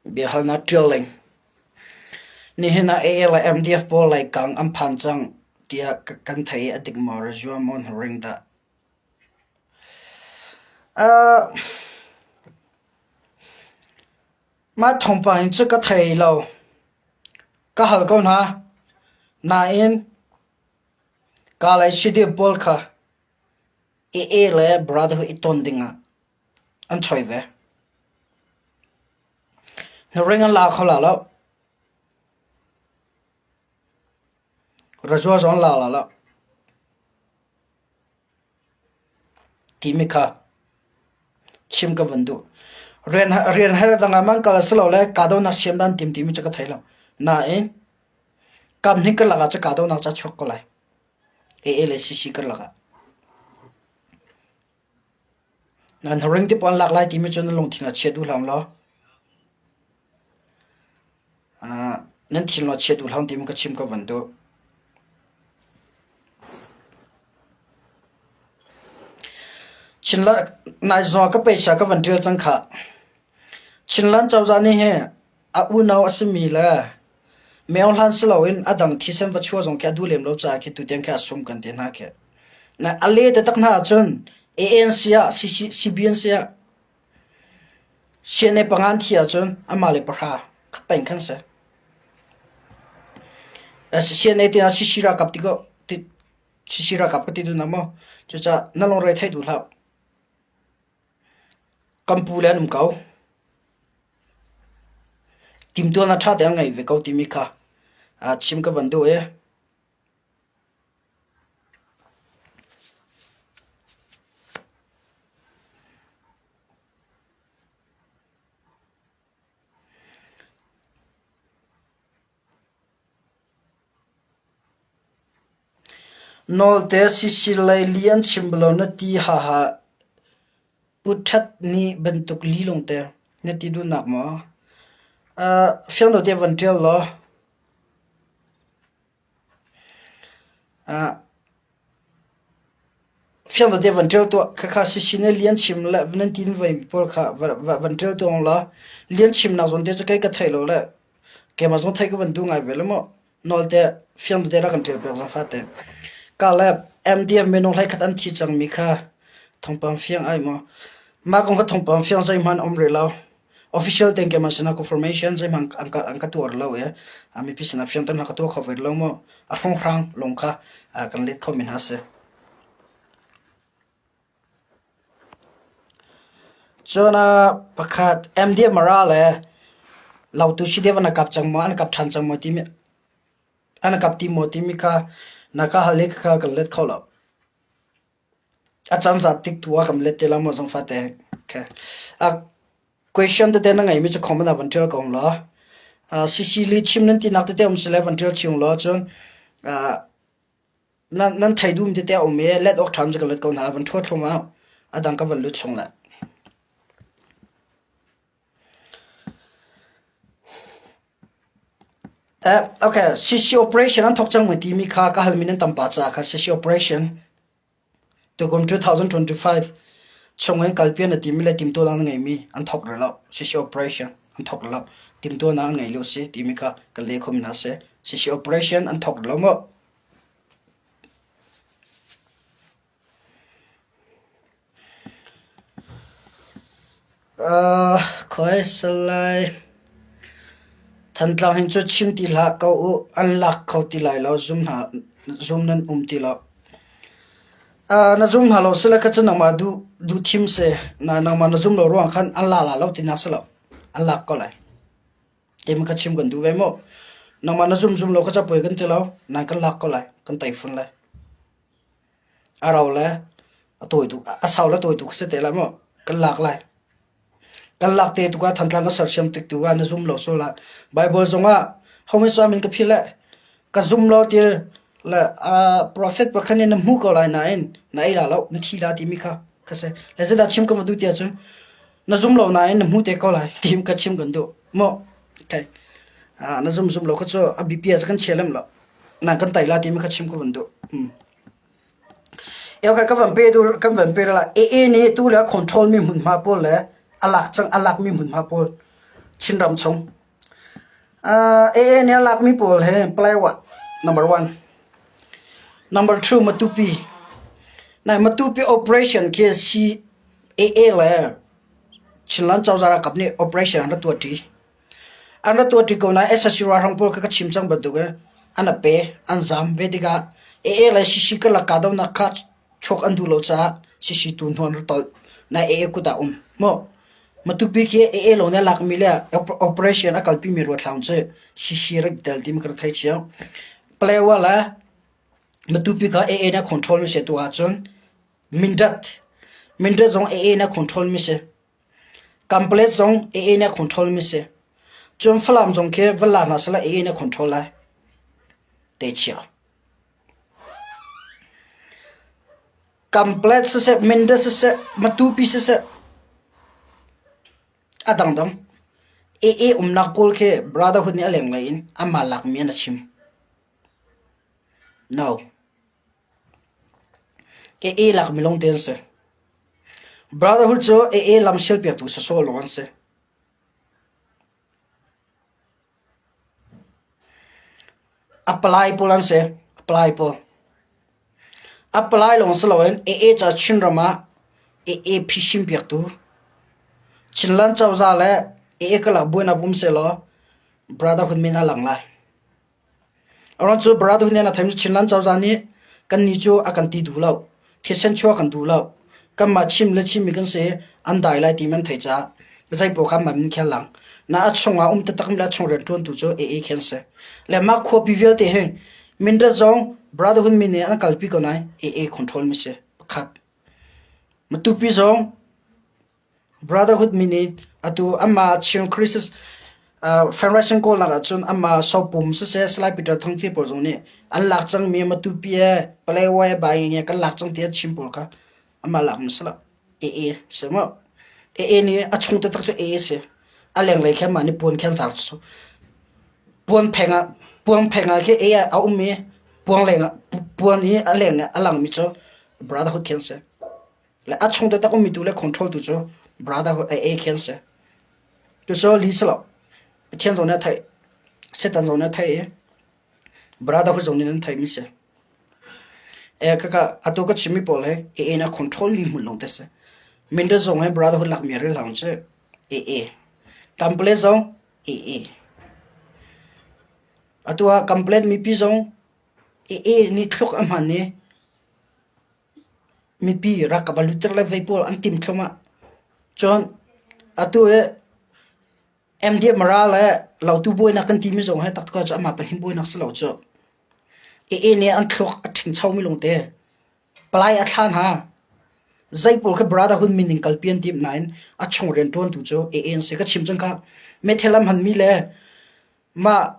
Biahalnak ṭial ling. Nihin ah AA le MDF pawl Laikang an phan cang tiah kan theih i a dik maw Rajua maw hnuring dah? Uh, mah thawngpang hin cu ka thei lo. Ka hal ko hna. Nain Kalay CDF pawl kha AA le Brotherhood i ton dingah an choi ve. Hnuring an la kho la lo. Rajua zong an la la lo. Timi kha chim ka van duh. Rian, rian her dang ah man kal a si lo le kahdohnak siam dan tim timi cu ka thei lo. Nain kam hnih karlak ah cu kahdohnak ca chuak ko lai. AA le CC karlak ah. Nan hring te pawl an lak lai timi cu na lungthin ah chia duh hlah law nan thinlung ah chia duh hlah timi ka chim ka van duh. Chinland nai zong ka peisa ka van ṭial cang khah. Chinland cozah nih hi A unau a simi le meo hlan si loin a dang thisen va chuah zong khi a duh lem lo caah khi tutiang khi a sum kan ti hna khi. Na a le taktak hna ahcun ANC ah CBNC ah CNA panga an thi ahcun amah le pahra khat peng khan si. CNA ti ah CC ralkap ti ko CC ralkap ka ti duh na maw? Cucaah na lungre theih duh hlah. Kan pu le an um ko. Timhtuahnak ṭha tein an ngei ve ko timi kha chim ka van duh i Nawlte sisilei li an chim bal lo na ti haha. Pu Ṭhat nih bantuk li lawngte na ti duhnak maw? Fiang deuh te van ṭial law. Fiang deuh te van ṭial tuah. Khakha sisi nih li an chim le nan ti voi pawl kha van ṭial tuah law. Li an chimnak zawn te cu kei ka thei lo le keimah zong theih ka van duh ngai ve le maw. Nawl te fiang tete rak kan ṭial piak zangfah te. Ka le MDF minung hleikhat an thi cangmi kha thawngpang fiang ai maw? Mah kong kha thawngpang fiang zeihmanh um rih lo. Official tein keimah sinah confirmation zeihmanh an ka, an ka tuar lo i mipi sinah fiang tein ka tuah kho ve lo maw? A hrawnghrang lawng kha kan let kho mi hna si. Cun pakhat MDMara le Lautu Sidev an kap cang maw, an kap ṭhan cang maw timi an kap ti maw timi kha na ka hal i kha kan let kho lo. A caan zat tik tu ah kan let te la maw zong fate. Okay. Question tete na ngeimi cu comment ah van ṭial ko law. CC li chim nan tinak tete um sile van ṭial chung law cun nan thei dum tete a um i let awk ṭham cu ka let ko hna van ṭhuat thlum ah a dang ka van lut chung lai. Okay, CC operation an thok cang mui timi kha ka halmi nan tam pa caah kha CC operation Tukum 2025 chung in kalpi na timi le timtuahnak na ngeimi an thawk rih lo. CC operation an thawk rih lo. Timtuahnak an ngei lio si timi kha kan leh khomi hna si. CC operation an thawk rih lo maw? Khawi salai Thantlang hin cu chim ti hlah ko u, an lak kho ti lai lo, zum hna zum nan um ti lo. Na zum hna lo sile kha cu nangmah duh duh thim si. Na nangmah na zum lo ruang khan an la la lo tinak si lo. An lak ko lai. Keimah kha chim kan duh ve mu. Nangmah na zum zum lo kha capuai kan ti lo. Nan kan lak ko lai. Kan tei fun lai. A rau le a tawi tuk a sau le tawi tuk si te lai maw kan lak lai. Kan lak te tuk ah Thantlang ka sersiam tik tu ah na zum lo sual ah Bible zong ah homi cu amin ka philh le ka zum lo ti le prophet pakhat nih na hmu ko lai nain na ei la lo na thi la timi kha ka si. Le zeidah chim ka va duh ti ahcun na zum lo nain na hmu te ko lai ti ka chim kan duh maw. Okay. Na zum zum lo kha cu a biapi ah kan chia lem lo. Nan kan tai la timi kha chim ka van duh. Eo ka van pe du kan van pe la AA nih tu le control mi hmunhma pawl le a lak cang a lak mi hmunhma pawl Chinram chung. AA nih a lak mi pawl he Palaywat number one. Number two Matupi. Nai Matupi operation khi C AA le Chinland cozah ralkap nih operation an rak tuah ṭi. An rak tuah ṭi ko nain sac ralhrang pawl kha ka chim cang bantuk in an a pe, an zaam ve tikah AA le CC karlak kahdohnak kha chuak an duh lo caah CC tu hnu an rak tolh. Nain AA kut ah um. Maw Matupi khi AA lawng nih a lakmi le operation a kalpimi ruathlang cu CC rak tel timi ka rak thei cio. Palewa le Matupi kha AA nih a control mi si tu ahcun Mindat Mindat zong AA nih a control mi si. Kampalet zong AA nih a control mi si. Cun Falam zong khi van la hna sehla AA nih a control lai. Te chia. Kampalet siseh, Mindat siseh, Matupi siseh, a dangdang. AA umnak pawl khi Brotherhood nih a lenglei in anmah lakmi an a chim. No. AA lakmi lawng te an si. Brotherhood cu AA lam sialpiaktu sawsawh lawng an si. A palai pawl an si. A palai pawl. A palai lawng si loin AA ca Chinram ah AA phisin piaktu Chinland cozah le AA karlak buainak um sehlaw Brotherhood min a lang lai. Aruang cu Brotherhood nih an theimi cu Chinland cozah nih kannih cu a kan ti duh lo. Thisen chuah kan duh lo. Kanmah chim le chimmi kan si an dai lai timi an theih caah zeipaoh kha mah min khi a lang. Na a chungah um taktakmi le a chung rianṭuantu cu AA khi an si. Le mah khuapi vialte hi Mindat zong Brotherhood min nih an kalpi ko nain AA control mi si. Pakhat. Matupi zong Brotherhood min in atu amah Chin Crisis Federation kawlnak ahcun amah Sopum siseh Salai Peter Thang te pawl zong nih an lak cangmi Matupi e Palaywai Baing e kan lak cang tiah chim pawl kha amah lak mi si lo. AA si mu. AA nih a chung taktak cu AA si. A lenglei khe mah nih puan khen zar cu puan pheng ah puan pheng ah khi AA a um i puan leng ah puan i a leng a langmi cu Brotherhood khen si. Le a chung taktak ummi tu le control tu cu brotherhood AA khi an si. Cucu li si lo. Pathian zong nih a theih. Satan zong nih a theih i brotherhood zong nih an theihmi si. E kaka atu ka chimmi pawl hi AA na control mi hmun lawng te si. Mindat zong hi brotherhood lakmi a rel hlang cu AA. Kample zong AA. Atu ah Kample mipi zong AA nih thluk a hman i Mipi ralkap a lutter le vei pawl an tim thluahmah. Cun atu hi MDF Mara le Lautu buainak kan timi zong hi taktak cu amah pahnih buainak si lo cu. AA nih an thluak a ṭhingchomi lawngte. Palai a thlah hna. Zei pawl kha Brotherhood min in kalpi an timh nain a chung rianṭuantu cu AA an si. Ka chim cang kha. Meithal a hmanmi le mah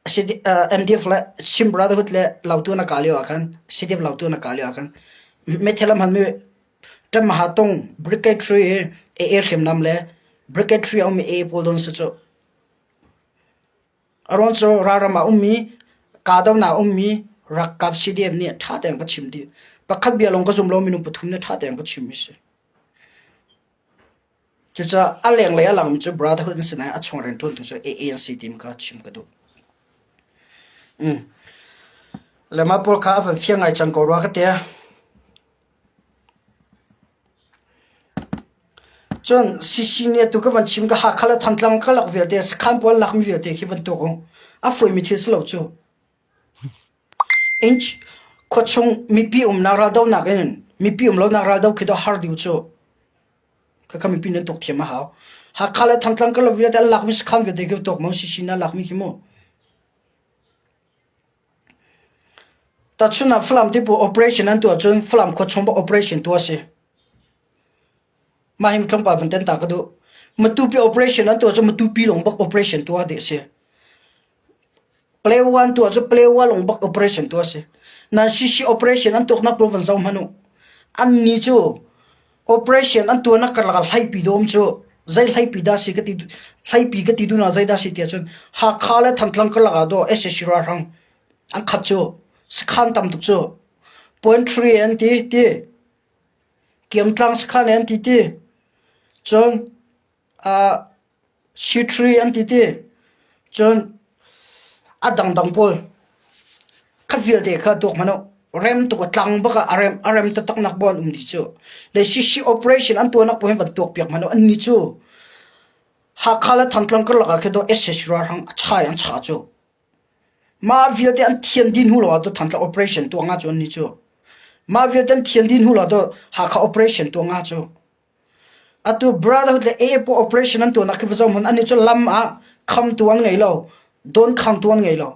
MDF le Chin Brotherhood le Lautu an kah lio ah khan CDF Lautu an kah lio ah khan meithal a hmanmi Ṭamaha tung Brigade 3 i AA hriamnam le Brigade 3 a ummi AA pawl don si cu. A ruang cu ralram ah ummi, kahdohnak ah ummi ralkap CDF nih ṭha tein ka chim dih. Pakhat bia lawng ka zum lo minung pathum nih ṭha tein ka chimmi si. Cucaah a lenglei a langmi cu Brotherhood an si nain a chung rianṭuantu cu AA an si timi kha chim ka duh. Le mah pawl kha a van fiang ngai cang ko rua ka ti. Cun CC nih atu ka van chim ka Hakha le Thantlang ka lak vialte sakhan pawl lakmi vialte khi van tuak u. A fawi thil si lo cu. Inn khuachung mipi umnak raldohnak in mipi um lonak raldo khi dawh har deuh cu. Khakha mipi nan tuak thiam a hau. Hakha le Thantlang ka lak vialte an lakmi sakhan vialte khi tuak mo CC na lakmi khi mu. Tahchunhnak Falam tipu operation an tuah cun Falam khuachung bak operation tuah a si. Mah hi tlawmpal van ten ta ka duh. Matupi operation an tuah cu Matupi lawng bak operation tuah dih a si. Play one tuah cu play one lawng bak operation tuah a si. Nan CC operation an tuaknak pawl van zoh hmanh u. An ni cu operation an tuahnak karlak ah hlaipi dawm cu zei hlaipi dah si ka ti hlaipi ka ti duhnak zei dah si tiah cun Hakha le Thantlang karlak ah daw SAC ralhrang an khat cu sakhan tam tuk cu point three an ti ti Kiamtlang sakhan an ti ti cun uh, C3 an ti ti. Cun a dangdang pawl khat vialte kha tuak hmanh u. Rem tuk a tlang bak ah a rem a rem taktak nak bon um di cu. Le CC operation an tuahnak pawl hin van tuak piak hmanh u. An ni cu Hakha le Thantlang karlak ah khi do SSC ralhrang a chai an cha cu. Mah vialte an thian dih hnu lawngah Thantlang operation tuah nga cu an ni cu. Mah vialte an thian dih hnu lawngah to Hakha operation tuah nga cu. Atu Brotherhood le AA pawl operation an tuahnak khi va zoh hmanh annih cu lam ah khamtu an ngei lo, dawnkhamtu an ngei lo.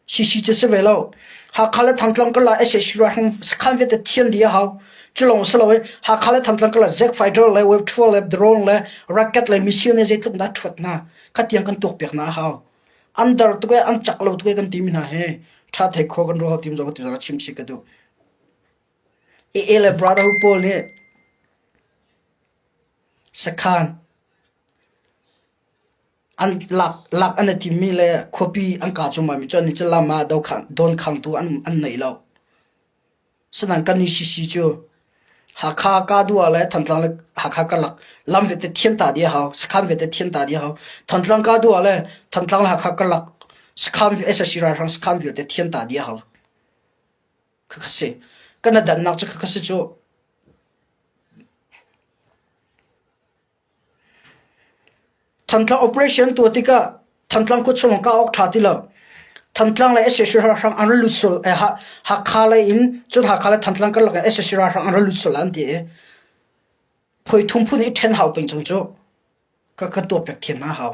CC cu si ve lo. Hakha le Thantlang karlak SAC ralhrang sakhan vialte thian dih a hau. Cu lawng si loin Hakha le Thantlang karlak jet fighter le wave 12 le drone le rocket le missile nih zeitluk dah ṭhuat hna kha tiang kan tuakpiak hna a hau. An dar tuk e, an cak lo tuk e kan timi hna hi ṭha thei khua kan ruah tim zong ti zong chim chih ka duh. AA le Brotherhood pawl nih sakhan an lak lak an i timmi le khuapi an kah cuahmahmi cu an i lam ah dawnkhamtu an an nei lo. Sinain kan i CC cu Hakha Kadua le Thantlang le Hakha karlak lam vialte thian ta dih a hau, sakhan vialte thian ta dih a hau. Thantlang Kadua le Thantlang le Hakha karlak sakhan SSC ralhrang sakhan vialte thian ta dih a hau. Khakha si. Kan a dannak cu khakha si cu. Thantlang operation tuah tikah Thantlang khuachung ka awk ṭha ti lo. Thantlang le SAC ralhrang an ra lut sul eh, Hakha lei in cun Hakha le Thantlang karlak in SAC ralhrang an ra lut sul an ti i phoi thum phun i ṭhen hau peng cang cu ka kan tuah piak thiam hna hau.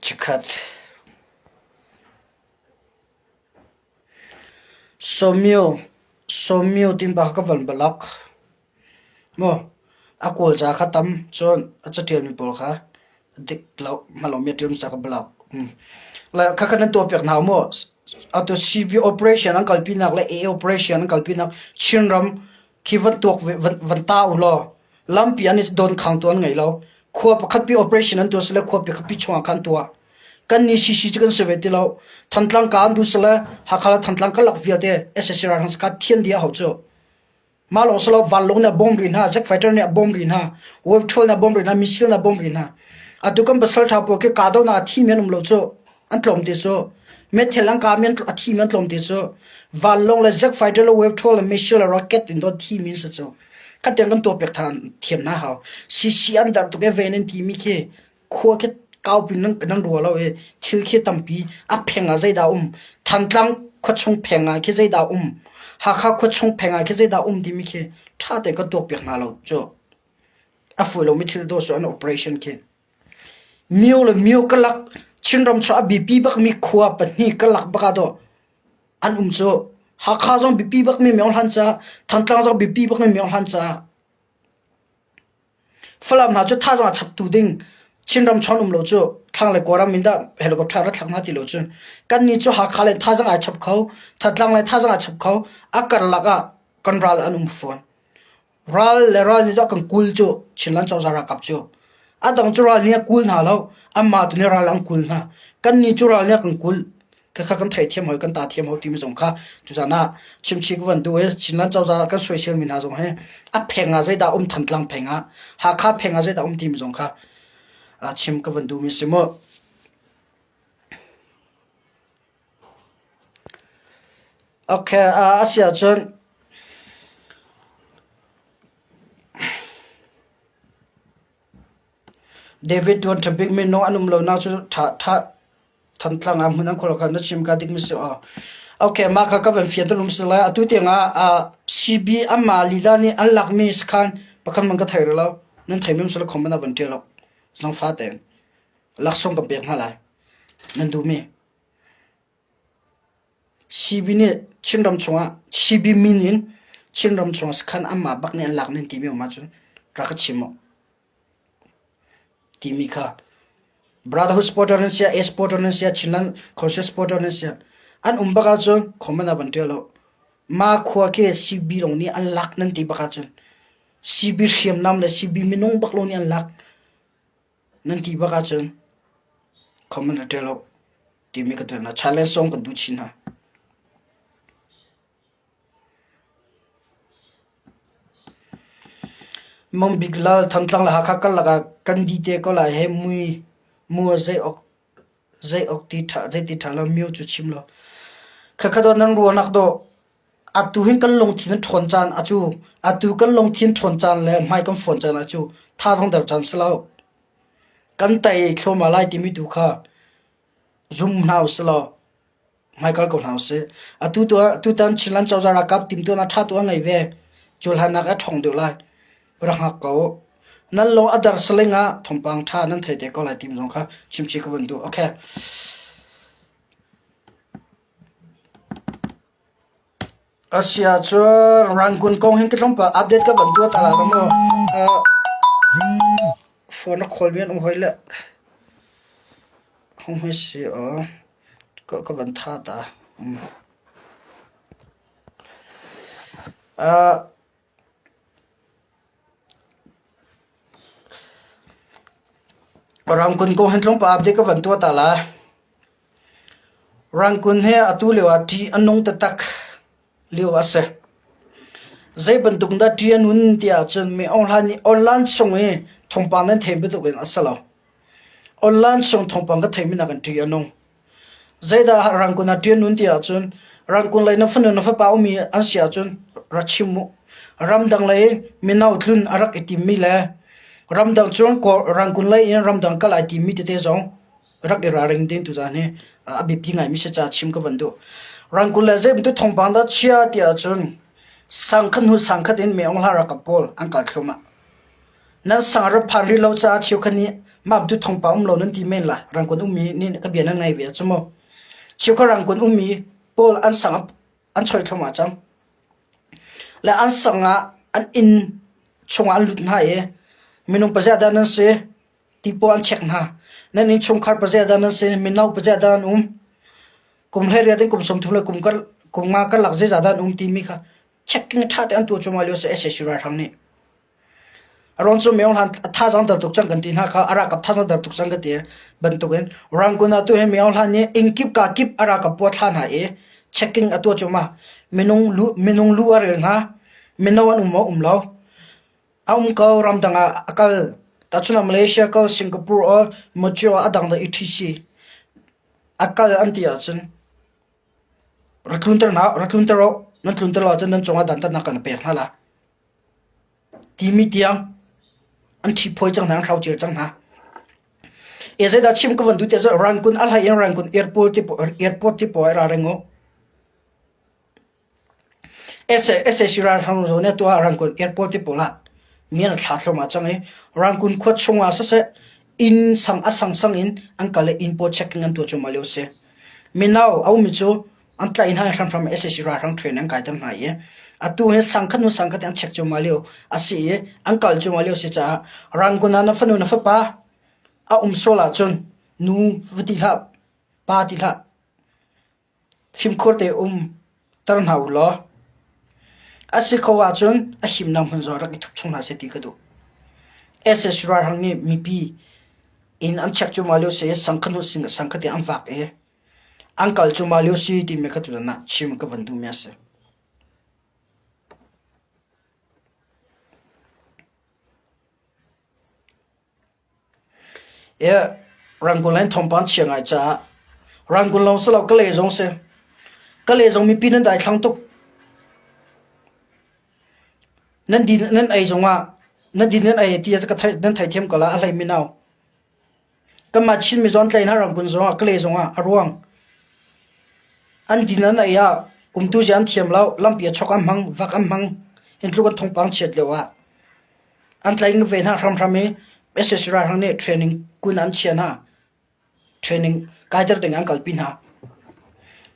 Chikkhat Sawmio Sawmio tin bak ka van balak. Maw a Kawlca kha tam cun a caṭialmi pawl kha dik lo hmalomi a ṭialmi ca ka block. Le khakha nan tuahpiak hna maw? Atu CB operation an kalpinak le AA operation an kalpinak Chinram khi van tuak van ta u law lampi an i donkhangtu an ngei lo. Khua pakhat pi operation an tuah sile khua pakhat pi chungah khan tuah. Kan ni CC cu kan si ve ti lo. Thantlang ka an duh sile Hakha le Thantlang karlak vialte SSC ralhrang sakha thian dih a hau cu. Mah lawng silo vanlawng nih a bawm rih hna, jet fighter nih a bawm rih hna, wave 12 nih a bawm rih hna, missile nih a bawm rih hna. Atu kan pasal ṭha pawl khi kahdohnak ah thi mi an um lo cu. An tlawm ti cu. Methel an kah mi a thi mi an tlawm ti cu. Vanlawng le jet fighter le wave le missile le rocket in dawt thi mi an si cu. Kha tiang kan tuah piak than thiam hna hau. CC an darh tuk e ven an ti mi khi khua khi kaupi nan nan rua lo i thil khi tampi a pheng ah zeidah um Thantlang khuachung pheng ah khi zeidah um Hakha khuachung pheng ah khi zeidah um timi khi ṭha tein kan tuak piak hna lo cu a fawi lomi thil dawh cu an operation khi Myo le myo karlak Chinram cu a biapi bakmi khua pahnih karlak bak ah dawh an um cu. Hakha zong biapi bakmi Myo Hlan caah, Thantlang zong biapi bakmi Myo Hlan caah. Falam hna cu thazaang a chaptu ding Chinram chawn um lo cu thlanglei Kawlram in dah helicopter ra thlak hna ti lo cun kannih cu Hakha le thazaang ai chap kho, Thantlang le thazaang ai chap kho, a karlak ah kan ral an um fawn. Ral le ral nih dah kan kul cu Chinland cozah ralkap cu. A dang cu ral nih a kul hna lo. Anmah tu nih ral an kul hna. Kannih cu ral nih a kan kul. Khakha kan theithiam hoi, kan ta thiam hoi timi zong kha tuzan ah chimchih ka van duh i Chinland cozah kan soisel mi hna zong hi a pheng ah zeidah um Thantlang pheng ah Hakha pheng ah zeidah um timi zong kha chim ka van duh mi si mu. Okay, a si ahcun David tuan ṭha bik minung an um lonak cu ṭha ṭha Thantlang ah hmun an khual kha na chim ka dik mi si aw. Okay, mah kha ka van fian tulum si lai. Atu tiang ah CB amma lila nih an lakmi sakhan pakhat man ka thei rih lo. Nan thei mem sila comment ah van ṭial ok. Zangfa tein. Laksawng kan pek hna lai. Nan duhmi. CB nih Chinram chungah CB min in Chinram chungah sakhan anmah bak nih an lak nan timi um ahcun rak ka chim u timi kha Brotherhood supporter nan sia, A supporter nan sia, Chinland Council supporter nan sia an um bak ahcun comment ah van ṭial u. Ma khua khi CB lawng nih an lak nan ti bak ahcun CB hriamnam le CB minung bak lawng nih an lak Nan ti bak ahcun comment a ṭial u timi ka tuah hna. Challenge zong kan duh chin hna. Mong Bik Lal Thantlang le Hakha karlak ah kan di te ko lai he mui mua zei awk zei awk ti ṭha zei ti ṭha lo mio cu chim lo. Khakha dawt nan ruahnak dawh atu hin kan lungthin a ṭhawn caan a cu atu kan lungthin ṭhawn caan le hmai kan fawn caan a cu thazaang der caan si lo. Kan tei thluahmah lai timi tu kha zum hna usih law hmaikal ko hna usih. Atu tu tutan Chinland cozah ralkap timhtuahnak ṭha tu a ngei ve. Cu hlannak a ṭhawng deuh lai. Rak hngak ko. Nan lung a dar saling ah thawngpang ṭha nan thei te ko lai tim zong kha chimchih ka vun duh. Okay. Asiahcun Rangoon kong hin ka tlawmpal update ka van tuah ta lai lo maw? Phone a call mi an um hoi le. Hong hoi si aw. Ka ka van tha ta. Rangoon kong hin tlawmpal update ka van tuah ta lai. Rangoon hi atu lio ah ṭih a nung taktak lio a si. Zei bantuk dah ṭih a nun ti ahcun mi online nih online chung i thawngpang nan theih bantuk in a si lo. Online chung thawngpang ka theihmi nakin ṭih a nung. Zeidah Rangoon ah ṭih a nun ti ahcun Rangoon lei na fanu na fapa ummi an si ahcun ra chim u. Ramdang lei mino tlun a rak i timmi le ramdang cun Rangoon lei in ramdang kal ai timmi tete zong rak i ralring ding tuzaan hi a biapi ngaimi si ca chim ka van duh. Rangkul le zei bantuk thawngpang dah chia ti ahcun sangkhat hnu sangkhat in Meong Hla ralkap pawl an kal thluahmah. Nan sang rak phan rih lo caah cheukhat nih mah bantuk thawngpang um lo nan ti men la Rangkun ummi nih ka bia nan ngai ve cu mu. Cheukhat Rangkun ummi pawl an sang an choi thluahmah cang. Le an sang ah an inn chungah an lut hna i minung pazia dah nan si Tipaw an check hna. Nan innchungkhar pazia dah nan si, mino pazia dah an um. Kum 18 in kum 30 le kum kar kum nga karlak zeizah dah an um timi kha checking ṭha te an tuah cuahmah lio si SAC ralhrang nih. Aruang cu Myo Hlan thazaang dar tuk cang kan ti hna kha a ralkap thazaang dar tuk cang ka ti bantukin Rangoon ah tu hi Myo Hlan nih inn kip ka kip a ralkap pua thla hna i checking a tuah cuahmah. Minung lu minung lu a rel hna. Mino an um maw um lo. A um ko, ramdang ah a kal. Tahchunhnak Malaysia kal, Singapore or Malaysia a dangdang etc. A kal an ti ahcun ra tlunter hna, ra tlunter u, nan tlunter lo ahcun nan cungah dantatnak kan pek hna la. Timi tiang an ṭhiphawi cang hna, an hrocir cang hna. E zeidah chim ka van duh ti ahcun Rangoon a hlei in Rangoon airport ti airport ti pawl ra ring u. Sac ralhrang zawn i tuah Rangoon airport te pawl ah mi an thla thluahmah cang i Rangoon khua chungah siseh inn sang a sangsang in an kal i inn pawl checking an tuah cuahmah lio a si. Mino a ummi cu an tlaih hna i hramhram sac ralhrang train an kaiter hna i atu hi sangkhat hnu sangkhat in an check cuahmah lio a si i an kal cuahmah lio a si caah Rangoon ah na fanu na fapa a um sual ahcun nu va ti hlah pa ti hlah Fimkhur te um ter hna u law a si kho ahcun a himnak hmun zong rak i thup chung hna seh ti ka duh. SS ralhrang nih mipi inn an check cuahmah lio si i sangkhat hnu sangkhat in an vak i an kal cuahmah lio si timi kha tutan ah chim ka van duhmi a si. Rangoon in thawngpang chia ngai caah Rangoon lawng si lo Kalay zong si. Kalay zong mipi nan daithlang tuk. Nan din nan ei zongah nan din nan ei ti ka thei nan theithiam ko la a hlei mino. Kanmah Chinmi zawn tlai hna Rangoon zongah Kalay zongah a ruang. An din an ei ah umtu zia an thiam lo lampi a chok an hmang vak an hmang hin tluk an thawngpang chiat lio ah An tlaih ve hna hramhram i sac ralhrang nih training kun an chia hna. Training kaiter ding an kalpi hna.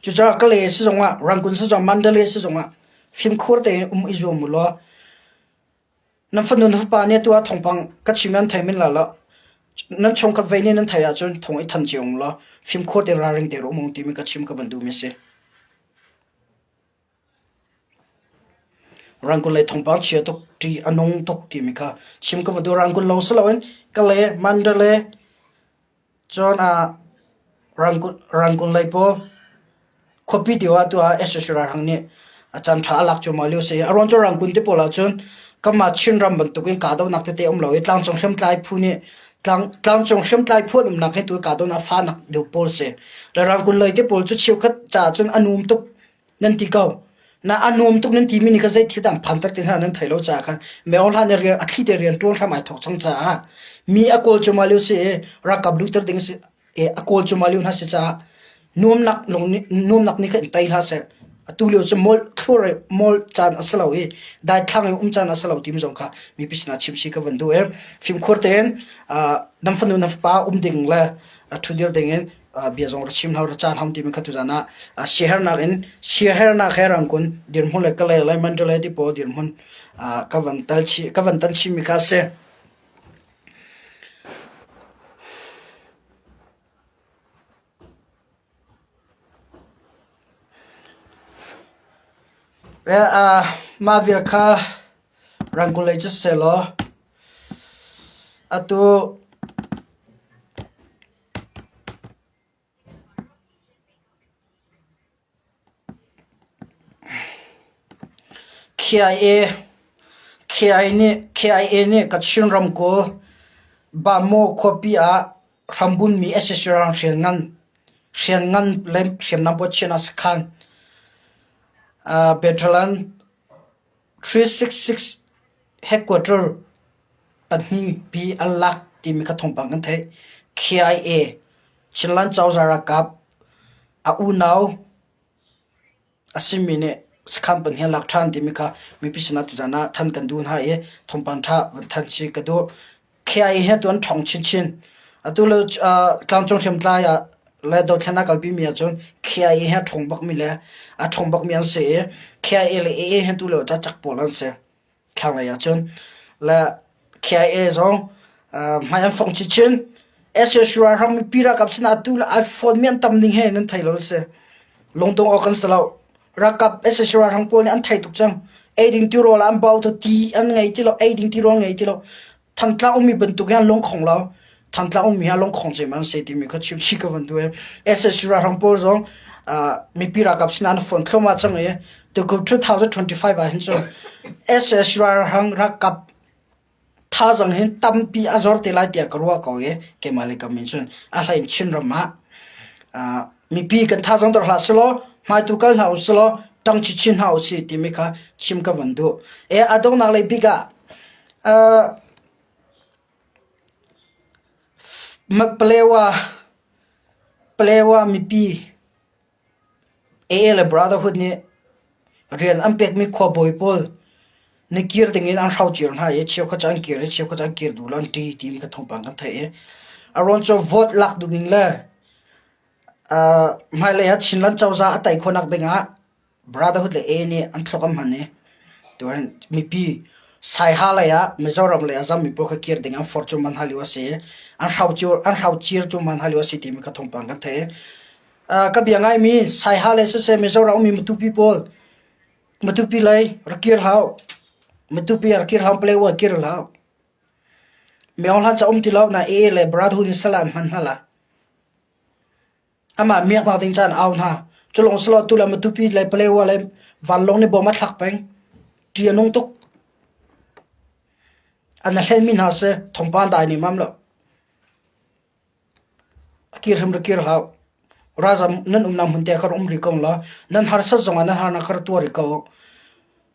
Cucaah Kalay si zongah, Rangoon si zongah, Mandalay si zongah fimkhur tein um i zuam u law nan fanu na fapa nih atu ah thawngpang ka chim an thei men lai lo. Nan chungkhat vei nih nan theih ahcun thawng i than cio u law fimkhur tein ralring tein um u timi ka chim ka van duhmi a si. Rangoon lei thawngpang chia tuk, ṭih a nung tuk timi kha chim ka va duh. Rangoon lawng si loin Kalay, Mandalay, cun ah Rangoon, Rangoon lei pawl khuapi deuh ah tuah sac ralhrang nih a caan ṭha a lak cuahmah lio a si. A ruang cu Rangoon te pawl ahcun kanmah Chinram bantukin kahdohnak tete a um lo i tlangcung hriamtlai phu nih tlang, tlangcung hriamtlai phu an umnak hi tu kahdohnak fahnak deuh pawl si. Le Rangoon lei te pawl cu cheukhat caah cun a num tuk. Nan ti ko. Na a nuam tuk nan timi nih khan zei thil dah an phanter ti hna nan thei lo caah khan meo hlan i rian a thli te rian ṭuan hram ai thawk cang caah mi a kawl cuahmah lio si i ralkap luhter ding si i a kawl cuahmah lio hna si caah nuamnak lung nih nuamnak nih khan in tei hlah seh. Atu lio cu molh thlur i molh caan a si lo i daithlang i um caan a si lo timi zong kha mipi sinah chim si ka van duh i fimkhur tein nan fanu nan fapa um ding le ṭhudir ding in bia zong ra chim hau ra caan ham timi kha tuzan ah siahernak in siahernak he rangkun dirhmun le Kalay le Mandalay ti pawl dirhmun ka van tal chi ka van tan chimmi kha si. Mah vial kha rangkul lei cu selaw atu KIA nih Kachin ramkulh Bamaw khuapi ah hrambunmi sac hriamngan le hriamnam pawl chiahnak sakhan Battalion 366 headquarter pahnihpi an lak timi kha thawngpang kan theih. KIA Chinland cozah ralkap a unau a simi nih sakhan pahnih an lak ṭhan timi kha mipi sinah tuzan ah than kan duh hna i thawngpang ṭha van thanh chih ka duh. KIA hi atu an ṭhawng chinchin. Atu le tlangcung hriamtlai ah le dothlennak kalpimi ahcun KIA hi a ṭhawng bakmi le a ṭhawng bakmi an si i KIA le AA hi atu lio cacak pawl an si. Thlanglei ahcun le KIA zong hmai an fong chinchin. SSU ralhrang mipi ralkap sinah atu le iPhone mi an tam ning he nan thei lo si. Lungtung awk an si lo. Ralkap SSU ralhrang pawl nih an thei tuk cang. Eiding tirawl ah an bau to ti an ngei ti lo, eiding tirawl ngei ti lo. Thantlang ummi bantuk hin lungkhong lo. Thantlang ummi hi lungkhong cem an si timi kha chim chih ka van duh i SSU ralhrang pawl zong mipi ralkap sinah an phone thluahmah cang i tukum 2025 ah hin cun SSU ralhrang ralkap thazaang hin tampi a zor te lai tiah ka ruah ko i keimah le kam in cun a hlei in Chinram ah. Mipi kan thazaang dor hlah selaw hmaitu kal hna usilaw ṭang chinchin hna usih timi kha chim ka van duh. E a donghnak lei bik ah Palewa Palewa mipi AA le Brotherhood nih rian an pekmi khuabawi pawl nih kir dingin an hrocir hna i cheukhat cu an kir i cheukhat cu an kir duh lo an ṭi timi kha thawngpang kan theih i a ruang cu vote lak dingin le hmailei ah Chinland cozah a tei khawhnak dingah Brotherhood le AA nih an thluak an hman i tuan mipi Saiha lei ah Mizoram lei ah zammi pawl kha kir ding an forh cuahmah hna lio a si i an hrocir cuahmah hna lio a si timi kha thawngpang kan theih. Ka bia ngaimi Saiha le siseh Mizoram ummi Matupi pawl Matupi lei rak kir hau. Matupi ah rak kir hau, Palawa kir hau. Myo hlan ca um ti lo na AA le Brotherhood in sal ah an hman hna la. Amah miaknak ding caan au hna. Culong silo tu le Matupi le Palewa le vanlawng nih bom a thlak peng. Ṭi a nung tuk. An hlenmi hna si thawngpang dai nih mam lo. A kir hrim ra kir hlah. Ralzam nan umnak hmun te kha um rih ko law nan harsat zongah nan harnak kha ra tuar rih ko.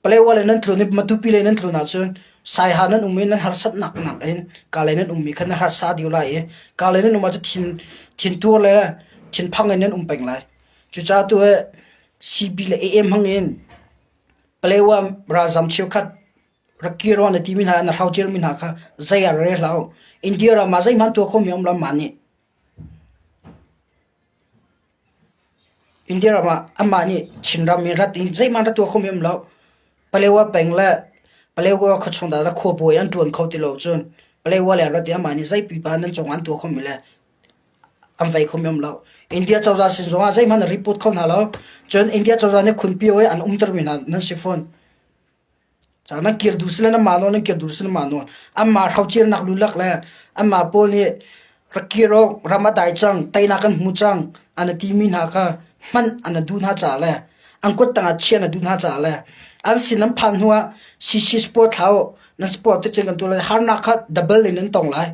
Palewa le nan tlun i Matupi le nan tlun ahcun Saiha nan um i nan harsatnak nakin Kalay nan ummi kha nan harsa deuh lai i Kalay nan um ahcun thin thintur le thinphang in nan um peng lai. Cucaah tu hi CB le AM hmang in Palewa ralzam cheukhat rak kir na timi hna na hrocirmi hna kha zei ah rel hlah u. India ram ah zeihmanh tuah khomi um lo mah nih. India ram ah amah nih Chinram in rat in zeihmanh rat tuah khomi um lo. Palewa peng le Palewa khuachung dah khuabawi an ṭuan kho ti lo cun Palewa le rat i amah nih zei pipa nan cungah an tuah khomi le an vei khomi um lo. India cozah sin zongah zeihmanh an report kho hna lo. Cun India cozah nih khunpio i an umtermi hna nan si fawn. Nan kir duh sile nanmah nawl nan kir duh sile nanmah nawl. Anmah hrocirnak lulak le anmah pawl nih rak kir awk ram a dai cang, teinak kan hmu cang an i timi hna kha hman an i duh hna caah le an kut tangah chiah an i duh hna caah le an sin an phan hnu ah CC sport thlah u, nan sport te cun kan tuah lai harnak kha double in nan tong lai.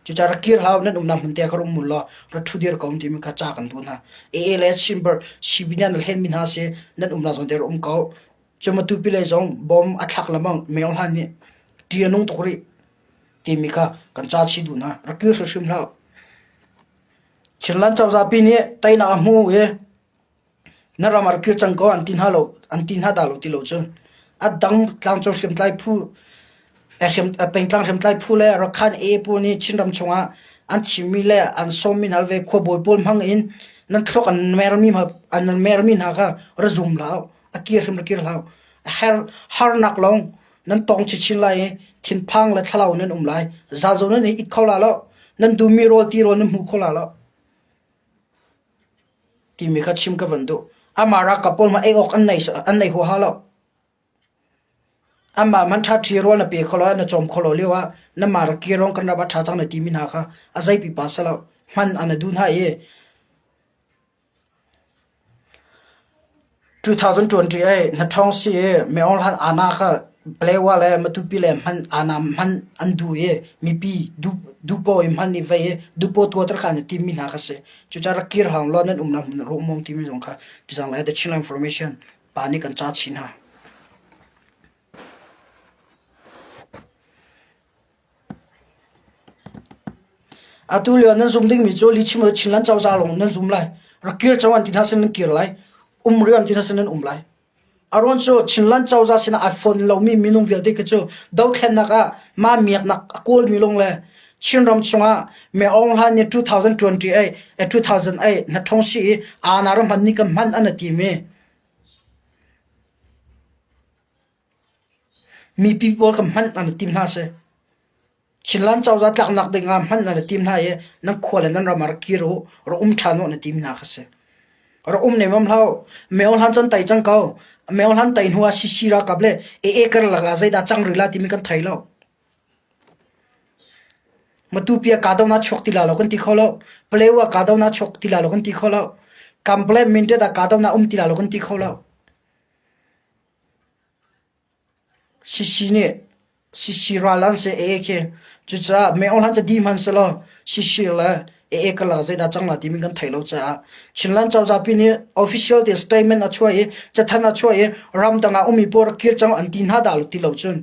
Cucaah rak kir hlah u, nan umnak hmun te kha rak um law rak ṭhu dir ko timi kha ca kan duh hna. AA le Simber CB nih an hlenmi hna si nan umnak zawn te rak um ko. Cu Matupi lei zong bom a thlak lengmang meo hlan nih ṭih a nung tuk rih timi kha kan ca chih duh hna. Rak kir hrimhrim hlah. Chinland cozah pi nih teinak a hmu i na ram ah rak kir cang ko an ti hna lo an ti hna dah lo ti lo cu a dang tlangcung hriamtlai phu pengtlang hriamtlai phu le Rakhan AA pawl nih Chinram chungah an chimmi le an sawmmi hna ve khuabawi pawl hmang in nan thluak an mermi an mermi hna kha ra zum hlah a kir hrim kir hlah her harnak lawng nan tong chinchin lai i thinphang le thlalau nan um lai zazo nan i kho la lo nan duhmi rawl ti rawl nan hmu kho la lo timi kha chim ka van duh amah ralkap pawl ma ei awk an nei an nei huaha lo amah man tha thi rawl na pe kho lo na chom kho lo lio ah na ma ra kirong kan ra ba tha chang na timi hna kha a zei pi pa salo hman an du hna i 2028 na ṭhawng si i Myo Hlan Aana kha Palewa le Matupi le hman Aana hman an duh i mipi duhpaoh i hman i vei i duhpaoh tuahter kha an i timmi hna kha si. Cucaah rak kir hlang law nan umnak hmun ah ruahmawng timi zong kha tuzang lai The Chinland Information pa nih kan ca chin hna. Atu lio nan zum dingmi cu lihchim le Chinland cozah lawng nan zum lai. Rak kir cang an ti hna sin nan kir lai. Um rih an ti hna sin nan um lai. A ruang cu Chinland cozah sinah ai fon lomi minung vialte khi cu dothlennak ah mah miaknak a kawlmi lawng le Chinram chungah Me Aung Hlaing nih 2028 2008 na ṭhong si i aa ram hman ni kan hman an timi Mipi pawl kha hman an i tim hna seh. Chinland cozah tlaknak ding ah hman an i tim hna i nan khua le nan ram ah rak kir u, rak um ṭhan u an i tim hna kha si. Rak um nemam hlah u. Meo hlan cun tei cang ko. Meo hlan tei hnu ah CC ralkap le AA karlak ah zeidah cang rih la timi kan thei lo. Matupi ah kahdohnak chuak ti la lo kan ti kho lo. Palewa ah kahdohnak chuak ti la lo kan ti kho lo. Kample Mintet ah kahdohnak um ti la lo kan ti kho lo. CC nih CC ral an si AA khi. Cucaah Meo hlan cu di hmanh selaw CC le AA karlak zeidah cang la timi kan thei lo caah Chinland cozah pi nih official te statement a chuah i cathanh a chuah i ramdang ah ummi pawl rak kir cang an ti hna dah ti lo cun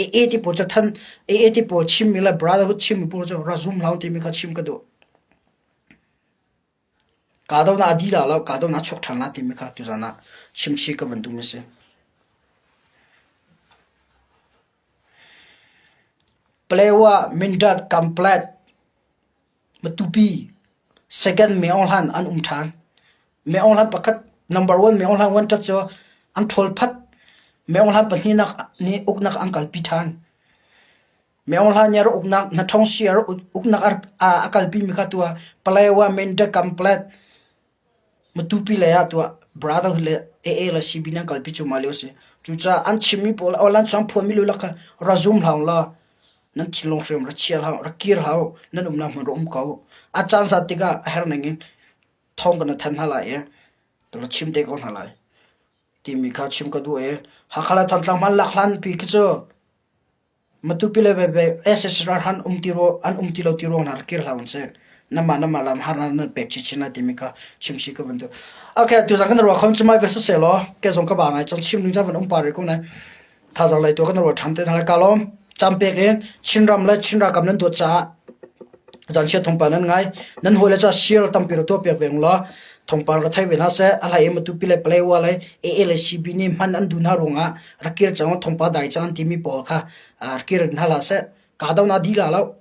AA ti pawl cathanh AA ti pawl chimmi le brotherhood chimmi pawl cu ra zum hlah timi kha chim ka duh. Kahdohnak a dih la lo, kahdohnak a chuak ṭhan la timi kha tuzan ah chimchih ka van duhmi a si. Palewa, Mindat, Kamplet, Matupi, second Myo Aung Hlan an um ṭhan. Myo Aung Hlan pakhat number one Myo Aung Hlan one ṭat cu an ṭhawl phat. Myo Aung Hlan pahnihnak nih uknak an kalpi ṭhan. Myo Aung Hlan nih a rak uknak Hnaṭhawngsi a rak uknak a kalpimi kha tuah Palewa, Mindat, Kamplet, Matupi lei ah tuah Brotherhood le AA le CB nih an kalpi cuahmah lio a si. Cucaah an chimmi pawl aw an chuang phuanmi lulak kha ra zum hlah ulaw nan thinlung hrim ra chia hlah, ra kir hlah u, nan umnak hmun ra um ko. A caan zat tikah a herh ning in thawng kan thanh hna lai i ra chim te ko hna lai timi kha chim ka duh i Hakha le Thantlang hman lak hlan pi khi cu Matupi le Bebe SSR han um ti ro an um ti lo ti ruang hna kir hlah un seh. Nama nama lam har nan pek chi chin la timi kha chim si ka van tu. Okay, tu zang kan ruwa khom chumai versus se lo ke zong ka ba ngai chang chim ning cha van um pa re ko nai. Tha zang lai to kan ruwa than te thang ka lom cham pek in Chinram le Chinra kam nan dawt cha zan chia thongpa nan ngai nan hoi le cha share tampi ro to pek ve la thongpa ra thai ve na se a lai matupi le play wa le AA le CB ni man an du na runga rakir cang thongpa dai cang timi pawl kha rakir hna hlah seh kahdo na di la lo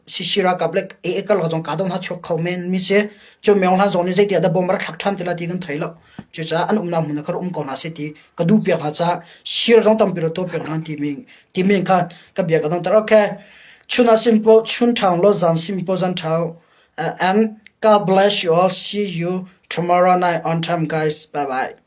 sisira kap le e kal zong kahdo na chuak kho men mi se chu myong hlan zong ni zei ti da bom ra thlak than ti la ti kan thei lo chu cha an umna mun khar um ko na se ti ka du piak ha cha shir zong tampi ro to piak nan ti mi ti mi kha ka bia ka dong tar okay chuna simpo chun thang lo zan simpo zan thau and God bless you all see you tomorrow night on time guys bye bye.